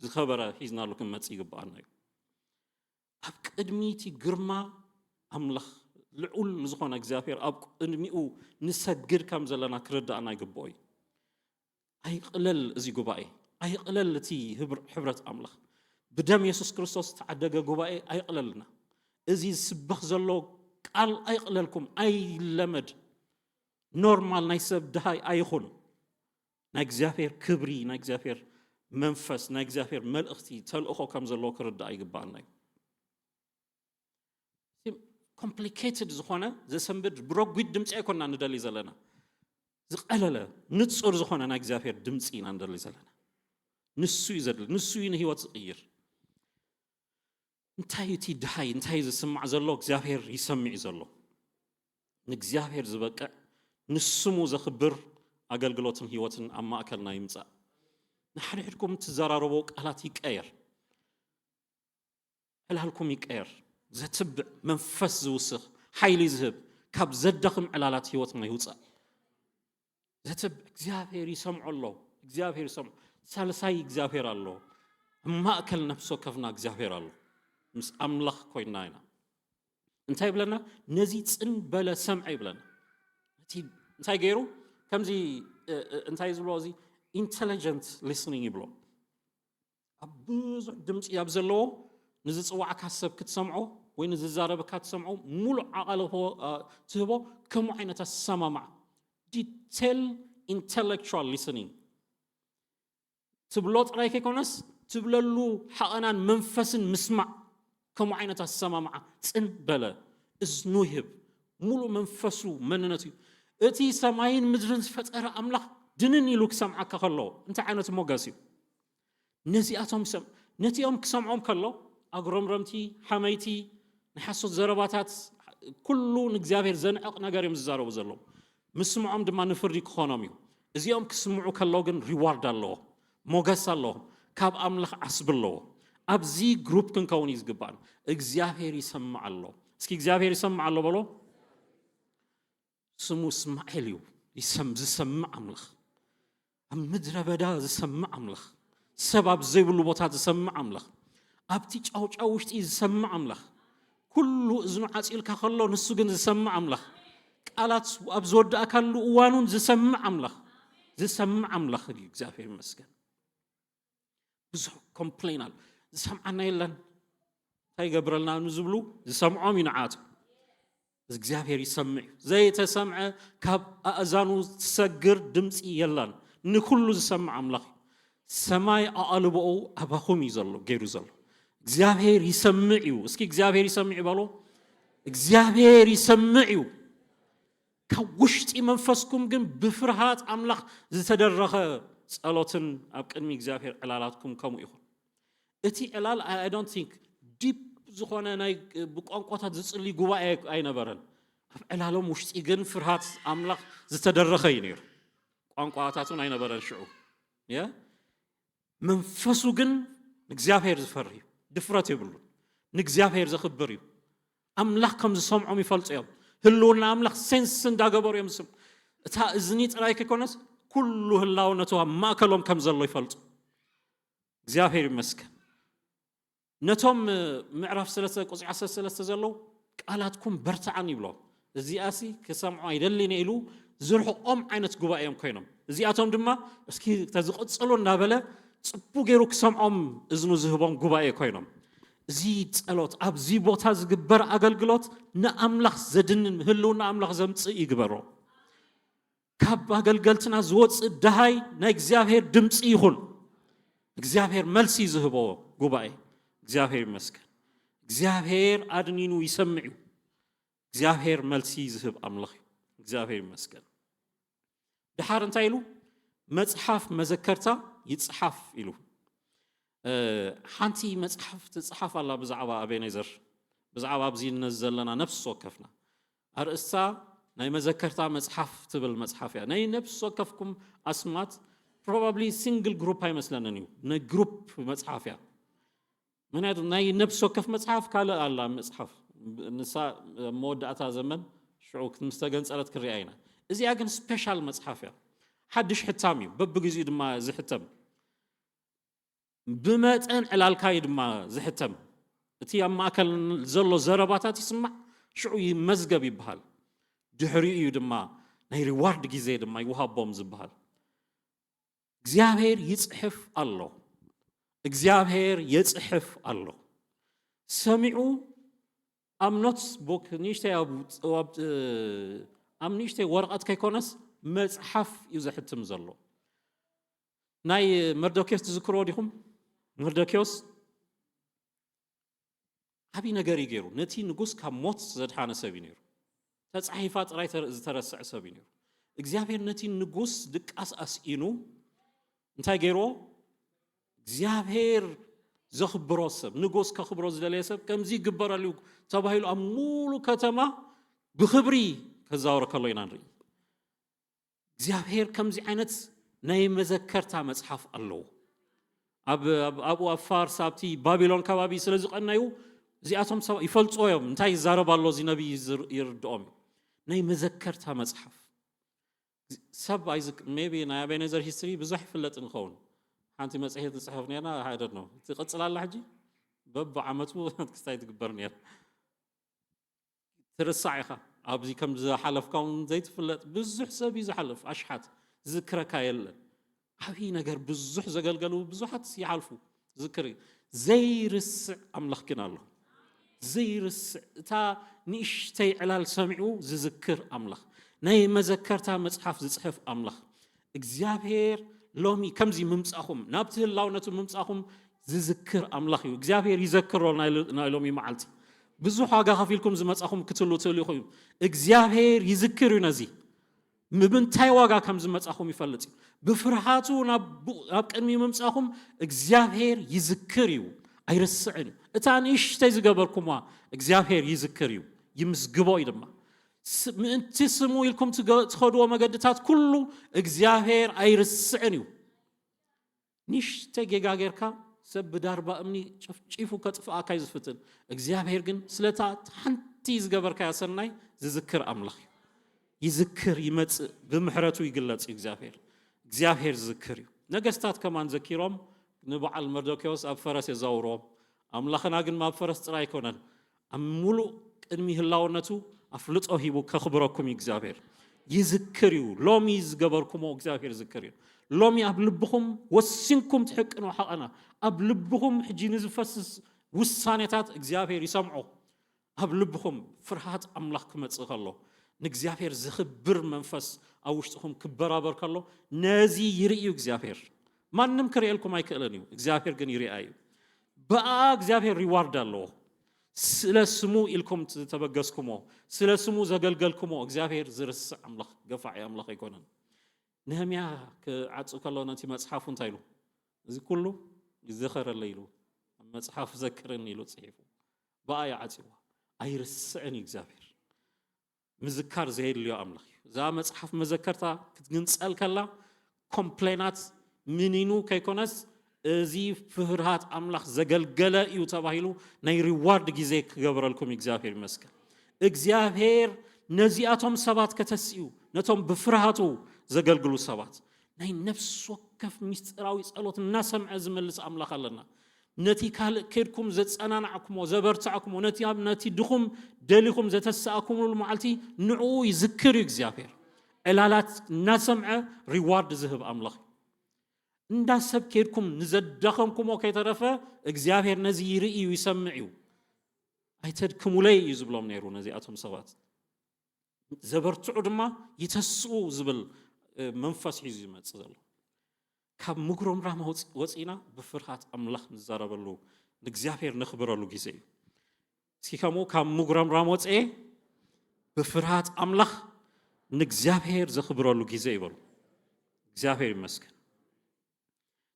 ዝኸበረ ሒዝናሉ ክንመጽእ ይግብኣና እዩ። ኣብ ቅድሚ እቲ ግርማ ኣምላኽ፣ ልዑል ዝኾነ እግዚኣብሔር ኣብ ቅድሚኡ ንሰግድ ከም ዘለና ክርዳእና ይግብኦ እዩ። ኣይቕለል እዚ ጉባኤ፣ ኣይቕለል እቲ ህብር-፣ ሕብረት ኣምላኽ። ብደም የሱስ ክርስቶስ ዝተዓደገ ጉባኤ ኣይቕለልና። እዚ ዝስበኽ ዘሎ ቃል ኣይቕለልኩም፣ ኣይለመድ። ኖርማል ናይ ሰብ ድሃይ ኣይኹን። ናይ እግዚኣብሔር ክብሪ፣ ናይ እግዚኣብሔር መንፈስ፣ ናይ እግዚኣብሔር መልእኽቲ፣ ተልእኾ ከም ዘለዎ ክርዳእ ይግባኣና እዩ። ኮምፕሊኬትድ ዝኾነ ዘሰንብድ ብረጒድ ድምፂ ኣይኮና ንደሊ ዘለና። ዝቐለለ ንጹር ዝኾነ ናይ እግዚኣብሔር ድምፂ ኢና ንደሊ ዘለና። ንሱ እዩ ዘድሊ፣ ንሱ እዩ ንህይወት ዝቕይር። እንታይ እዩ እቲ ድሃይ? እንታይ እዩ ዝስማዕ ዘሎ? እግዚኣብሔር ይሰምዕ እዩ ዘሎ። ንእግዚኣብሔር ዝበቅዕ፣ ንስሙ ዘኽብር ኣገልግሎትን ህይወትን ኣብ ማእከልና ይምጻእ። ንሓድሕድኩም እትዘራረቦ ቃላት ይቀየር። ዕላልኩም ይቀየር። ዘትብዕ፣ መንፈስ ዝውስኽ፣ ሓይሊ ዝህብ፣ ካብ ዘዳኽም ዕላላት ህይወትና ይውጻእ። ዘትብዕ፣ እግዚኣብሔር ይሰምዖ ኣሎ። እግዚኣብሔር ይሰምዖ። ሳልሳይ እግዚኣብሔር ኣሎ። ኣብ ማእከል ነፍሲ ወከፍና እግዚኣብሔር ኣሎ። ምስ ኣምላኽ ኮይንና ኢና። እንታይ ይብለና? ነዚ ጽን በለ ሰምዐ ይብለና። እቲ እንታይ ገይሩ? ከምዚ፣ እ፣ እ፣ እንታይ ዝብሎ እዚ? ኢንተለጀንት ሊስኒንግ ይብሎ። ኣብ ብዙሕ ድምፂ ኣብ ዘለዎ ንዝፅዋዕካ ሰብ ክትሰምዖ ወይ ንዝዛረበካ ትሰምዖ፣ ሙሉእ ዓቐሊ ክቦ-፣ እ፣ ትህቦ። ከምኡ ዓይነት ኣሰማምዓ፣ ዲቴል ኢንተሌክቹዋል ሊስኒንግ። ትብሎ ጥራይ ከይኮነስ፣ ትብለሉ ሓቐናን መንፈስን ምስማዕ። ከምኡ ዓይነት ኣሰማምዓ፣ ጽን በለ፣ እዝኑ ይህብ፣ ሙሉእ መንፈሱ መንነቱ እዩ። እቲ ሰማይን ምድርን ዝፈጠረ ኣምላኽ ድንን ኢሉ ክሰምዓካ ከሎ፣ እንታይ ዓይነት ሞገስ እዩ? ነዚኣቶም ይሰም-፣ ነቲኦም ክሰምዖም ከሎ፣ ኣጉረምረምቲ፣ ሓመይቲ፣ ናይ ሓሶት ዘረባታት፣ ኩሉ ንእግዚኣብሔር ዘንዕቕ ነገር እዮም ዝዛረቡ ዘለዉ። ምስምዖም ድማ ንፍርዲ ክኾኖም እዩ። እዚኦም ክስምዑ ከለዉ ግን ሪዋርድ ኣለዎ፣ ሞገስ ኣለዎም፣ ካብ ኣምላኽ ዓስቢ ኣለዎ። ኣብዚ ግሩፕ ክንከውን እዩ ዝግባኣና። እግዚኣብሔር ይሰምዕ ኣሎ። እስኪ እግዚኣብሔር ይሰምዕ ኣሎ በሎ። ስሙ እስማኤል እዩ። ይሰም-፣ ዝሰምዕ ኣምላኽ። ኣብ ምድረ በዳ ዝሰምዕ ኣምላኽ። ሰብ ኣብ ዘይብሉ ቦታ ዝሰምዕ ኣምላኽ። ኣብቲ ጫውጫው ውሽጢ ዝሰምዕ ኣምላኽ። ኩሉ እዝኑ ዓጺልካ ከሎ ንሱ ግን ዝሰምዕ ኣምላኽ። ቃላት ኣብ ዝወዳእካሉ እዋኑን ዝሰምዕ ኣምላኽ። ዝሰምዕ ኣምላኽ እዩ። እግዚኣብሔር ይመስገን። ብዙሕ ኮምፕሌን ኣሎ። ዝሰምዓና የለን። እንታይ ይገብረልና ንዝብሉ ዝሰምዖም እዩ ንዓቱ። እግዚኣብሔር ይሰምዕ እዩ። ዘይተሰምዐ ካብ ኣእዛኑ ትሰግር ድምፂ የላን። ንኩሉ ዝሰምዕ ኣምላኽ እዩ። ሰማይ ኣቓልቦኡ ኣባኹም እዩ ዘሎ፣ ገይሩ ዘሎ። እግዚኣብሔር ይሰምዕ እዩ። እስኪ እግዚኣብሔር ይሰምዕ እዩ በሎ። እግዚኣብሔር ይሰምዕ እዩ። ካብ ውሽጢ መንፈስኩም ግን ብፍርሃት ኣምላኽ ዝተደረኸ ጸሎትን ኣብ ቅድሚ እግዚኣብሔር ዕላላትኩም ከምኡ ይኹን። እቲ ዕላል፣ I don't think፣ ዲፕ ዝኾነ ናይ ብቋንቋታት ዝጽሊ ጉባኤ ኣይነበረን። ኣብ ዕላሎም ውሽጢ ግን ፍርሃት ኣምላኽ ዝተደረኸ እዩ ነይሩ። ቋንቋታት እውን ኣይነበረን ሽዑ። የ-፣ መንፈሱ ግን ንእግዚኣብሔር ዝፈሪ እዩ። ድፍረት የብሉን። ንእግዚኣብሔር ዘኽብር እዩ። ኣምላኽ ከም ዝሰምዖም ይፈልጡ እዮም። ህልውና ኣምላኽ ሴንስ እንዳገበሩ እዮም ዝስም እታ እዝኒ ጥራይ ከይኮነስ ኩሉ ህላውነቱ ኣብ ማእከሎም ከም ዘሎ ይፈልጡ። እግዚኣብሔር ይመስገን። ነቶም ምዕራፍ ሰለስተ ቁፅሪ ዓሰርተ ሰለስተ ዘለዉ ቃላትኩም በርትዓን ይብሎም። እዚኣሲ ክሰምዖ ኣይደልን ኢሉ ዝርሕቆም ዓይነት ጉባኤ እዮም ኮይኖም። እዚኣቶም ድማ እስኪ ተዝቕፅሉ እናበለ ፅቡ ገይሩ ክሰምዖም እዝኑ ዝህቦም ጉባኤ ኮይኖም። እዚ ጸሎት ኣብዚ ቦታ ዝግበር ኣገልግሎት ንኣምላኽ ዘድንን ህልውና ኣምላኽ ዘምጽእ ይግበሮ። ካብ ኣገልገልትና ዝወጽእ ደሃይ ናይ እግዚኣብሔር ድምፂ ይኹን። እግዚኣብሔር መልሲ ዝህቦ ጉባኤ። እግዚኣብሔር ይመስገን። እግዚኣብሔር ኣድኒኑ ይሰምዕ እዩ። እግዚኣብሔር መልሲ ዝህብ ኣምላኽ እዩ። እግዚኣብሔር ይመስገን። ድሓር እንታይ ኢሉ? መጽሓፍ መዘከርታ ይጽሓፍ ኢሉ። ሓንቲ መጽሓፍ ትጽሓፍ ኣላ ብዛዕባ ኣቤኔዘር፣ ብዛዕባ ኣብዚ ነዚ ዘለና ነፍሲ ወከፍና። ኣርእስታ ናይ መዘከርታ መጽሓፍ ትብል መጽሓፍ እያ። ናይ ነፍሲ ወከፍኩም ኣስማት ፕሮባብሊ ሲንግል ግሩፕ ኣይመስለንን እዩ። ናይ ግሩፕ መጽሓፍ እያ። ምክንያቱ ናይ ነፍሲ ወከፍ መጽሓፍ ካልእ ኣላ መጽሓፍ፣ ንሳ መወዳእታ ዘመን ሽዑ ምስ ተገንጸለት ክሪኣ ኢና። እዚኣ ግን ስፔሻል መጽሓፍ እያ። ሓድሽ ሕታም እዩ፣ በብግዚኡ ድማ ዝሕተም። ብመጠን ዕላልካ እዩ ድማ ዝሕተም። እቲ ኣብ ማእከል ዘሎ ዘረባታት ይስማዕ፣ ሽዑ ይመዝገብ ይበሃል። ድሕሪኡ እዩ ድማ ናይ ሪዋርድ ግዜ ድማ ይወሃቦም ዝበሃል። እግዚኣብሔር ይጽሕፍ ኣሎ። እግዚኣብሔር የጽሕፍ ኣሎ። ሰሚዑ ኣብ ኖትስ ቡክ ንእሽተይ ኣብ ኣብ ኣብ ንእሽተይ ወረቐት ከይኮነስ መጽሓፍ እዩ ዘሕትም ዘሎ። ናይ መርዶክዮስ ትዝክርዎ ዲኹም? መርዶክዮስ ዓብዪ ነገር እዩ ገይሩ። ነቲ ንጉስ ካብ ሞት ዘድሓነ ሰብ እዩ ነይሩ። ተጻሒፋ ጥራይ ተረ- ዝተረስዐ ሰብ እዩ ነይሩ። እግዚኣብሔር ነቲ ንጉስ ድቃስ ኣስኢኑ እንታይ ገይርዎ? እግዚኣብሔር ዘኽብሮ ሰብ፣ ንጉስ ከኽብሮ ዝደለየ ሰብ ከምዚ ይግበረሉ እዩ ተባሂሉ ኣብ ሙሉ ከተማ ብኽብሪ ከዛወረ ከሎ ኢና ንርኢ። እግዚኣብሔር ከምዚ ዓይነት ናይ መዘከርታ መጽሓፍ ኣለዎ። ኣብ ኣብ- ኣብኡ ኣብ ፋርስ ኣብቲ ባቢሎን ከባቢ ስለ ዝቐነዩ እዚኣቶም ሰብ ይፈልጥዎ እዮም እንታይ ይዛረብ ኣሎ እዚ ነቢይ ዝር- ይርድኦም እዩ። ናይ መዘከርታ መጽሓፍ ሰብ ኣይዝክ ሜቢ ናይ ኣቤኔዘር ሂስትሪ ብዙሕ ይፍለጥ ንኸውን። ሓንቲ መጽሔት ንጽሕፍ ነርና። I don't know ትቕጽል ኣላ ሕጂ። በብዓመቱ ክስታይ ትግበር ነር ትርሳዕ ኢኻ። ኣብዚ ከም ዝሓለፍካ እውን ዘይትፍለጥ ብዙሕ ሰብ እዩ ዝሓልፍ። ኣሽሓት ዝዝክረካ የለን። ዓብዪ ነገር ብዙሕ ዘገልገሉ ብዙሓት ይሓልፉ። ዝክር እዩ። ዘይርስዕ ኣምላኽ ግን ኣሎ። ዘይርስዕ እታ ንእሽተይ ዕላል ሰሚዑ ዝዝክር ኣምላኽ፣ ናይ መዘከርታ መጽሓፍ ዝጽሕፍ ኣምላኽ። እግዚኣብሔር ሎሚ ከምዚ ምምጻኹም ናብቲ ህላውነቱ ምምጻኹም ዝዝክር ኣምላኽ እዩ። እግዚኣብሔር ይዘክሮ ናይ ሎ- ናይ ሎሚ መዓልቲ ብዙሕ ዋጋ ከፊልኩም ዝመጻኹም ክትሉ ትልኢኹ እዩ። እግዚኣብሔር ይዝክር እዩ ነዚ። ብምንታይ ዋጋ ከም ዝመጻኹም ይፈልጥ እዩ። ብፍርሃቱ ናብ ቡ- ናብ ቅድሚ ምምጻኹም እግዚኣብሔር ይዝክር እዩ፣ ኣይርስዕን እዩ። እታ ንእሽተይ ዝገበርኩምዋ እግዚኣብሔር ይዝክር እዩ፣ ይምዝግቦ እዩ ድማ። ስ- ምእንቲ ስሙ ኢልኩም ትገ- ትኸድዎ መገድታት ኩሉ እግዚኣብሔር ኣይርስዕን እዩ። ንእሽተይ ጌጋ ጌርካ ሰብ ብዳርባ እምኒ ጨፍጪፉ ከጥፍኣካ እዩ ዝፍትን። እግዚኣብሔር ግን ስለታ ሓንቲ ዝገበርካያ ሰናይ ዝዝክር ኣምላኽ እዩ። ይዝክር ይመጽእ፣ ብምሕረቱ ይግለጽ እዩ እግዚኣብሔር። እግዚኣብሔር ዝዝክር እዩ። ነገስታት ከማን ዘኪሮም ንበዓል መርዶክዮስ ኣብ ፈረስ የዛውርዎም። ኣምላኽና ግን ኣብ ፈረስ ጥራይ ኣይኮነን፣ ኣብ ሙሉእ ቅድሚ ህላውነቱ ኣፍልጦ ሂቡ ከኽብረኩም እዩ እግዚኣብሔር። ይዝክር እዩ። ሎሚ ዝገበርኩሞ እግዚኣብሔር ይዝክር እዩ። ሎሚ ኣብ ልብኹም ወሲንኩም ትሕቅኑ ሓቐና ኣብ ልብኹም ሕጂ ንዝፈስስ ውሳኔታት እግዚኣብሔር ይሰምዖ። ኣብ ልብኹም ፍርሃት ኣምላኽ ክመጽእ ከሎ ንእግዚኣብሔር ዝኽብር መንፈስ ኣብ ውሽጥኹም ክበራበር ከሎ ነዚ ይርኢ እዩ እግዚኣብሔር። ማንም ክርእየልኩም ኣይክእልን እዩ፣ እግዚኣብሔር ግን ይርኣ እዩ። ብኣ እግዚኣብሔር ሪዋርድ ኣለዎ። ስለ ስሙ ኢልኩም ዝተበገስኩሞ፣ ስለ ስሙ ዘገልገልኩሞ እግዚኣብሔር ዝርስዕ ኣምላኽ፣ ገፋዒ ኣምላኽ ኣይኮነን። ነህምያ ክዓጹ ከሎ ነቲ መጽሓፉ እንታይ ኢሉ? እዚ ኩሉ ይዘኸረለይ ኢሉ፣ ኣብ መጽሓፍ ዘክርኒ ኢሉ ጽሒፉ። ብኣ እዩ ዓጺዋ። ኣይርስዕን እዩ እግዚኣብሔር። ምዝካር ዘየድልዮ ኣምላኽ እዩ። እዛ መጽሓፍ መዘከርታ ክትግንጸል ከላ ኮምፕሌናት ምኒኑ ከይኮነስ እዚ ፍርሃት ኣምላኽ ዘገልገለ እዩ ተባሂሉ ናይ ሪዋርድ ግዜ ክገብረልኩም እግዚኣብሔር ይመስገን። እግዚኣብሔር ነዚኣቶም ሰባት ከተስኡ፣ ነቶም ብፍርሃቱ ዘገልግሉ ሰባት ናይ ነፍሲ ወከፍ ምስጢራዊ ጸሎት እናሰምዐ ዝመልስ ኣምላኽ ኣለና። ነቲ ካልእ ከድኩም ዘጸናናዕኩሞ፣ ዘበርታዕኩሞ፣ ነቲ ኣብ ነቲ ድኹም ደሊኹም ዘተሰኣኩምሉ መዓልቲ ንዕኡ ይዝክር እዩ እግዚኣብሔር። ዕላላት እናሰምዐ ሪዋርድ ዝህብ ኣምላኽ እዩ። እንዳ ሰብ ከድኩም ንዘዳኸምኩሞ ከይተረፈ እግዚኣብሔር ነዚ ይርኢ እዩ፣ ይሰምዕ እዩ። ኣይተድክሙለይ እዩ ዝብሎም ነይሩ ነዚኣቶም ሰባት። ዘበርትዑ ድማ ይተስኡ ዝብል መንፈስ ሒዙ ይመጽእ ዘሎ። ካብ ምጉረምራም ወፂእና ብፍርሃት ኣምላኽ ንዛረበሉ ንእግዚኣብሔር ነኽብረሉ ግዜ እዩ። እስኪ ከምኡ ካብ ምጉረምራም ወፅኤ ብፍርሃት ኣምላኽ ንእግዚኣብሔር ዘኽብረሉ ግዜ ይበሉ። እግዚኣብሔር ይመስገን።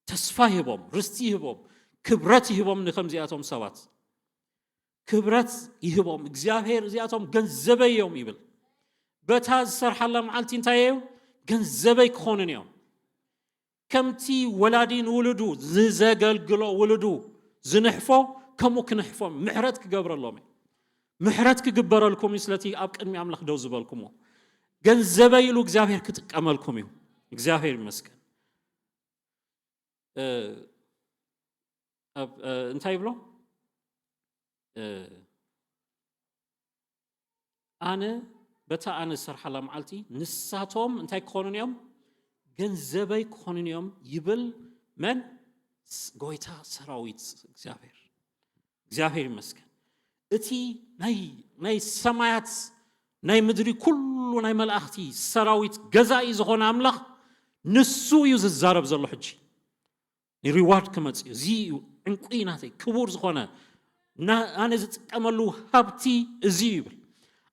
ተስፋ ይህቦም፣ ርስቲ ይህቦም፣ ክብረት ይህቦም። ንከምዚኣቶም ሰባት ክብረት ይህቦም እግዚኣብሔር። እዚኣቶም ገንዘበይ እዮም ይብል። በታ ዝሰርሓላ መዓልቲ እንታይ እዩ? ገንዘበይ ክኾኑን እዮም። ከምቲ ወላዲ ንውልዱ ንዘገልግሎ ውልዱ ዝንሕፎ፣ ከምኡ ክንሕፎም ምሕረት ክገብረሎም እዩ። ምሕረት ክግበረልኩም እዩ፣ ስለቲ ኣብ ቅድሚ ኣምላኽ ደው ዝበልኩሞ። ገንዘበይ ኢሉ እግዚኣብሔር ክጥቀመልኩም እዩ። እግዚኣብሔር ይመስገን። እንታይ ይብሎ? ኣነ በታ ኣነ ዝሰርሓላ መዓልቲ ንሳቶም እንታይ ክኾኑን እዮም? ገንዘበይ ክኾኑን እዮም ይብል። መን? ጎይታ ሰራዊት እግዚኣብሔር። እግዚኣብሔር ይመስገን። እቲ ናይ ሰማያት ናይ ምድሪ ኩሉ ናይ መላእኽቲ ሰራዊት ገዛኢ ዝኾነ ኣምላኽ ንሱ እዩ ዝዛረብ ዘሎ ሕጂ። ሪዋርድ ክመጽእ እዩ። እዚ እዩ ዕንቁይ ናተይ ክቡር ዝኾነ ኣነ ዝጥቀመሉ ሃብቲ እዚ እዩ ይብል።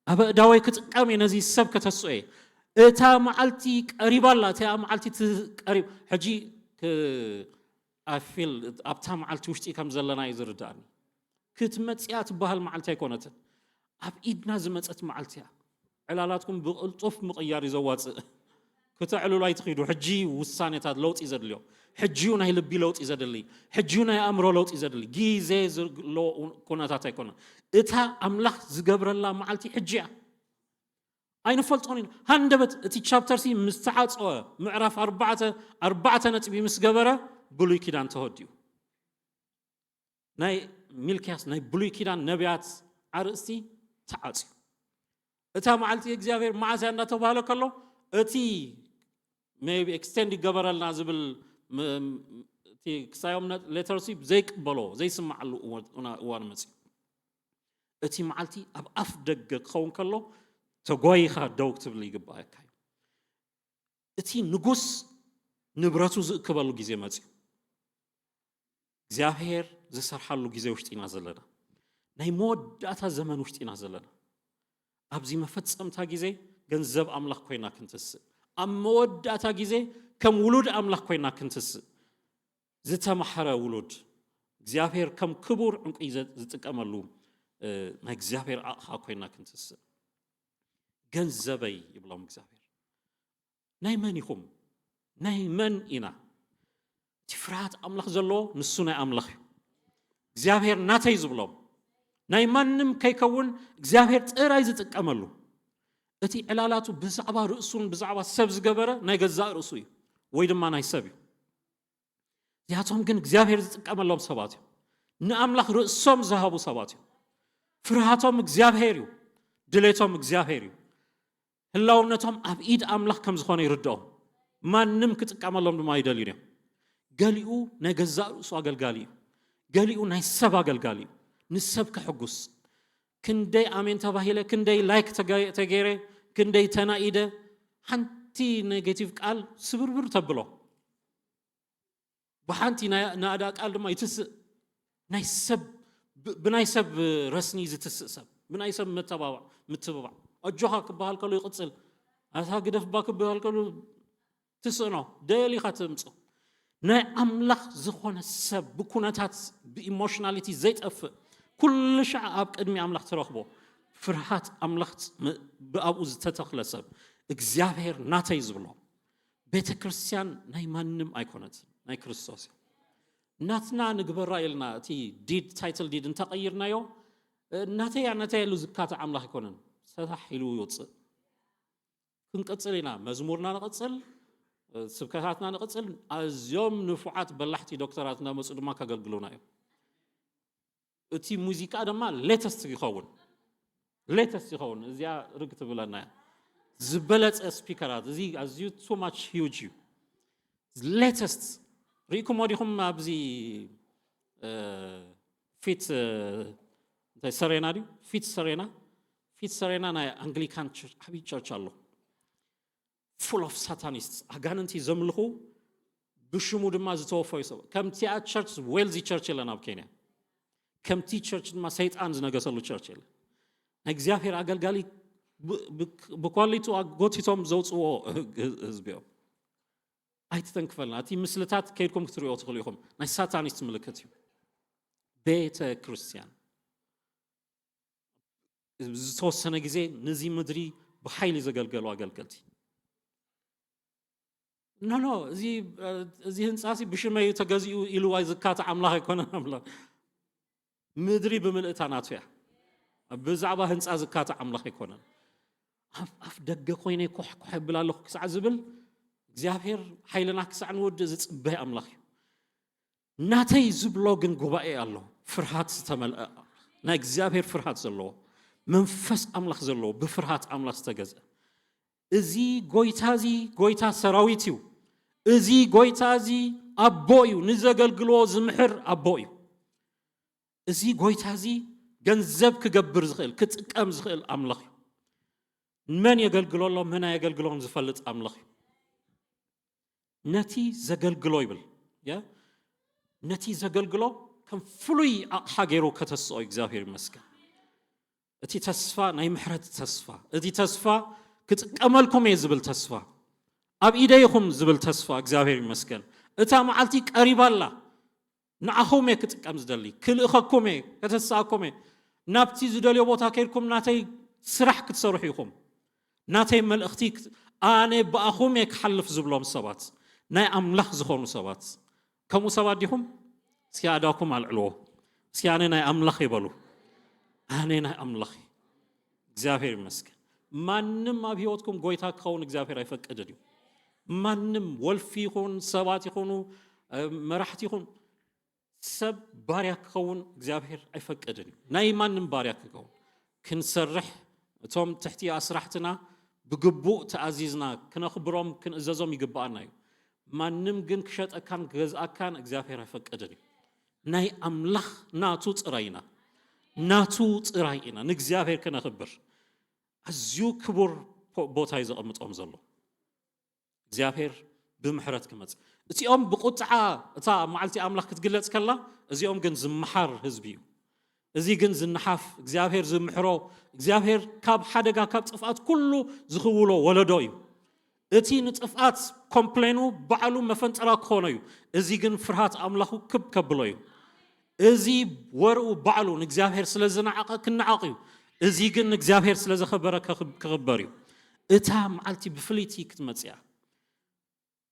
ኣብ ኣእዳወይ ክጥቀም እየ፣ ነዚ ሰብ ከተስኦ እየ። እታ መዓልቲ ቀሪባ ኣላ። እታ መዓልቲ ቀሪብ ሕጂ ኣፊል ኣብታ መዓልቲ ውሽጢ ከም ዘለና እዩ ዝርዳእኒ። ክትመጽያ ትበሃል መዓልቲ ኣይኮነትን። ኣብ ኢድና ዝመጸት መዓልቲ እያ። ዕላላትኩም ብቕልጡፍ ምቕያር እዩ ዘዋጽእ። ክተዕልሉ ኣይትኺዱ። ሕጂ ውሳኔታት ለውጢ ዘድልዮ፣ ሕጂዩ ናይ ልቢ ለውጢ ዘድሊ፣ ሕጂዩ ናይ ኣእምሮ ለውጢ ዘድሊ ግዜ ዝሎ ኩነታት ኣይኮነ። እታ ኣምላኽ ዝገብረላ መዓልቲ ሕጂ እያ። ኣይንፈልጦን ኢና። ሃንደበት እቲ ቻፕተር ሲ ምስ ተዓጸወ፣ ምዕራፍ ኣርባዕተ ኣርባዕተ ነጥቢ ምስ ገበረ፣ ብሉይ ኪዳን ተወዲኡ። ናይ ሚልክያስ ናይ ብሉይ ኪዳን ነቢያት ኣርእስቲ ተዓጽዩ። እታ መዓልቲ እግዚኣብሔር መዓስ እያ እንዳተባህለ ከሎ፣ እቲ maybe extend ይገበረልና ዝብል እቲ ክሳዮም ሌተርሲ ዘይቅበሎ ዘይስማዓሉ እዋን መፅዩ። እቲ መዓልቲ ኣብ ኣፍ ደገ ክኸውን ከሎ ተጓይኻ ደው ክትብል ይግባኣካ እዩ። እቲ ንጉስ ንብረቱ ዝእክበሉ ግዜ መፅዩ። እግዚኣብሔር ዝሰርሓሉ ግዜ ውሽጢ ኢና ዘለና። ናይ መወዳእታ ዘመን ውሽጢ ኢና ዘለና። ኣብዚ መፈጸምታ ግዜ ገንዘብ ኣምላኽ ኮይና ክንትስእ፣ ኣብ መወዳእታ ግዜ ከም ውሉድ ኣምላኽ ኮይና ክንትስእ ዝተማሕረ ውሉድ እግዚኣብሔር ከም ክቡር ዕንቁ ዝጥቀመሉ ናይ እግዚኣብሔር ኣቕሓ ኮይና ክንትስእ። ገንዘበይ ይብሎም እግዚኣብሔር። ናይ መን ኢኹም? ናይ መን ኢና? እቲ ፍርሃት ኣምላኽ ዘለዎ ንሱ ናይ ኣምላኽ እዩ። እግዚኣብሔር ናተይ ዝብሎም ናይ ማንም ከይከውን እግዚኣብሔር ጥራይ ዝጥቀመሉ። እቲ ዕላላቱ ብዛዕባ ርእሱን ብዛዕባ ሰብ ዝገበረ ናይ ገዛእ ርእሱ እዩ ወይ ድማ ናይ ሰብ እዩ። እዚኣቶም ግን እግዚኣብሔር ዝጥቀመሎም ሰባት እዮም። ንኣምላኽ ርእሶም ዝሃቡ ሰባት እዮም። ፍርሃቶም እግዚኣብሔር እዩ። ድሌቶም እግዚኣብሔር እዩ። ህላውነቶም ኣብ ኢድ ኣምላኽ ከም ዝኾነ ይርድኦም። ማንም ክጥቀመሎም ድማ ይደልዩን እዮም። ገሊኡ ናይ ገዛእ ርእሱ ኣገልጋሊ እዩ። ገሊኡ ናይ ሰብ ኣገልጋሊ እዩ። ንሰብ ከሕጉስ ክንደይ ኣሜን ተባሂለ፣ ክንደይ ላይክ ተገይረ፣ ክንደይ ተናኢደ፣ ሓንቲ ኔጌቲቭ ቃል ስብርብር ተብሎ። ብሓንቲ ናእዳ ቃል ድማ ይትስእ። ናይ ሰብ ብናይ ሰብ ረስኒ ዝትስእ ሰብ፣ ብናይ ሰብ መተባባዕ ምትብባዕ፣ ኣጆኻ ክበሃል ከሎ ይቕጽል፣ ኣታ ግደፍባ ክበሃል ከሎ ትስእኖ፣ ደሊኻ ትምጾ። ናይ ኣምላኽ ዝኾነ ሰብ ብኩነታት ብኢሞሽናሊቲ ዘይጠፍእ፣ ኩሉ ሻዕ ኣብ ቅድሚ ኣምላኽ ትረኽቦ፣ ፍርሃት ኣምላኽ ብኣብኡ ዝተተኽለ ሰብ እግዚኣብሔር ናተይ ዝብሎ። ቤተ ክርስቲያን ናይ ማንም ኣይኮነትን፣ ናይ ክርስቶስ እያ። ናትና ንግበራ ኢልና እቲ ዲድ፣ ታይትል ዲድ እንተቐይርናዮ፣ ናተያ ናተያ ኢሉ ዝካትዕ ኣምላኽ ኣይኮነን። ሰታሕ ኢሉ ይወፅእ። ክንቅፅል ኢና፣ መዝሙርና ንቕፅል፣ ስብከታትና ንቕፅል። ኣዝዮም ንፉዓት በላሕቲ ዶክተራት እናመፁ ድማ ከገልግሉና እዮም። እቲ ሙዚቃ ድማ ሌተስት ይኸውን፣ ሌተስት ይኸውን። እዚኣ ርግ ትብለና እያ። ዝበለፀ ስፒከራት፣ እዚ ኣዝዩ ቱ ማች ሂውጅ እዩ። ሌተስት ርኢኩሞ ዲኹም? ኣብዚ ፊት፣ እንታይ ሰሬና ድዩ? ፊት ሰሬና፣ ፊት ሰሬና ናይ ኣንግሊካን ቸርች፣ ዓብዪ ቸርች ኣሎ። ፉል ኦፍ ሳታኒስት፣ ኣጋንንቲ ዘምልኹ፣ ብሽሙ ድማ ዝተወፈዩ ሰብ። ከምቲኣ ቸርች፣ ዌልዚ ቸርች የለን ኣብ ኬንያ። ከምቲ ቸርች ድማ ሰይጣን ዝነገሰሉ ቸርች የለን። ናይ እግዚኣብሔር ኣገልጋሊ ብ-፣ ብ-፣ ብኳሊቱ ኣጎቲቶም ዘውፅዎ ህዝቢ እዮም። ኣይትተንክፈልና። እቲ ምስልታት ከይድኩም ክትሪኦ ትኽእሉ ኢኹም። ናይ ሳታኒስት ምልክት እዩ። ቤተ ክርስቲያን ዝተወሰነ ግዜ ነዚ ምድሪ ብሓይሊ ዘገልገሉ ኣገልገልቲ። ኖ፣ ኖ፣ እዚ፣ እዚ ህንፃ ሲ ብሽመይ ተገዚኡ ኢሉ ዝካትዕ ኣምላኽ ኣይኮነን። ኣምላኽ፣ ምድሪ ብምልእታ ናቱ እያ። ብዛዕባ ህንፃ ዝካትዕ ኣምላኽ ኣይኮነን። ኣብ ኣፍ ደገ ኮይነ ኮሕ ኮሕ እብል ኣለኹ ክሳዕ ዝብል፣ እግዚኣብሔር ሓይልና ክሳዕ ንወድእ ዝፅበይ ኣምላኽ እዩ። ናተይ ዝብሎ ግን ጉባኤ ኣሎ፣ ፍርሃት ዝተመልአ፣ ናይ እግዚኣብሔር ፍርሃት ዘለዎ፣ መንፈስ ኣምላኽ ዘለዎ፣ ብፍርሃት ኣምላኽ ዝተገዝአ። እዚ ጎይታ እዚ ጎይታ ሰራዊት እዩ። እዚ ጎይታ እዚ ኣቦ እዩ፣ ንዘገልግልዎ ዝምሕር ኣቦ እዩ። እዚ ጎይታ እዚ ገንዘብ ክገብር ዝኽእል፣ ክጥቀም ዝኽእል ኣምላኽ እዩ። መን የገልግሎ ኣሎ፣ መን ኣየገልግሎን ዝፈልጥ ኣምላኽ እዩ። ነቲ ዘገልግሎ ይብል፣ ያ፣ ነቲ ዘገልግሎ ከም ፍሉይ ኣቕሓ ገይሩ ከተስኦ እግዚኣብሔር ይመስገን። እቲ ተስፋ ናይ ምሕረት ተስፋ፣ እቲ ተስፋ ክጥቀመልኩም እየ ዝብል ተስፋ፣ ኣብ ኢደይኹም ዝብል ተስፋ እግዚኣብሔር ይመስገን። እታ መዓልቲ ቀሪባ ኣላ። ንዓኹም እየ ክጥቀም ዝደሊ፣ ክልእኸኩም እየ፣ ከተስኣኩም እየ። ናብቲ ዝደልዮ ቦታ ከይድኩም ናተይ ስራሕ ክትሰርሑ ኢኹም። ናተይ መልእኽቲ ክት-፣ ኣነ ብኣኹም እየ ክሓልፍ ዝብሎም ሰባት፣ ናይ ኣምላኽ ዝኾኑ ሰባት። ከምኡ ሰባት ዲኹም? እስኪ ኣእዳውኩም ኣልዕልዎ። እስኪ ኣነ ናይ ኣምላኽ ይበሉ። ኣነ ናይ ኣምላኽ እየ። እግዚኣብሔር ይመስገን። ማንም ኣብ ህይወትኩም ጎይታ ክኸውን እግዚኣብሔር ኣይፈቅድን እዩ። ማንም ወልፊ ይኹን፣ ሰባት ይኹኑ፣ እ፣ መራሕቲ ይኹን፣ ሰብ ባርያ ክኸውን እግዚኣብሔር ኣይፈቅድን እዩ። ናይ ማንም ባርያ ክኸውን፣ ክንሰርሕ፣ እቶም ትሕቲ ኣስራሕትና ብግቡእ ተኣዚዝና ክነኽብሮም ክንእዘዞም ይግብኣና እዩ። ማንም ግን ክሸጠካን ክገዝኣካን እግዚኣብሔር ኣይፈቅድን እዩ። ናይ ኣምላኽ ናቱ ጥራይ ኢና፣ ናቱ ጥራይ ኢና ንእግዚኣብሔር ክነኽብር። ኣዝዩ ክቡር ቦ-፣ ቦታ እዩ ዘቐምጦም ዘሎ። እግዚኣብሔር ብምሕረት ክመጽእ። እቲኦም ብቁጥዓ እታ መዓልቲ ኣምላኽ ክትግለጽ ከላ፣ እዚኦም ግን ዝመሓር ህዝቢ እዩ። እዚ ግን ዝነሓፍ፣ እግዚኣብሔር ዝምሕሮ፣ እግዚኣብሔር ካብ ሓደጋ፣ ካብ ጥፍኣት ኩሉ ዝኽውሎ ወለዶ እዩ። እቲ ንጥፍኣት ኮምፕሌኑ ባዕሉ መፈንጠራ ክኾኖ እዩ። እዚ ግን ፍርሃት ኣምላኹ ክብ ከብሎ እዩ። እዚ ወርኡ ባዕሉ ንእግዚኣብሔር ስለ ዝነዓቐ ክነዓቕ እዩ። እዚ ግን ንእግዚኣብሔር ስለ ዘኸበረ ከኽብ-፣ ክኽበር እዩ። እታ መዓልቲ ብፍልይቲ ክትመጽእ እያ።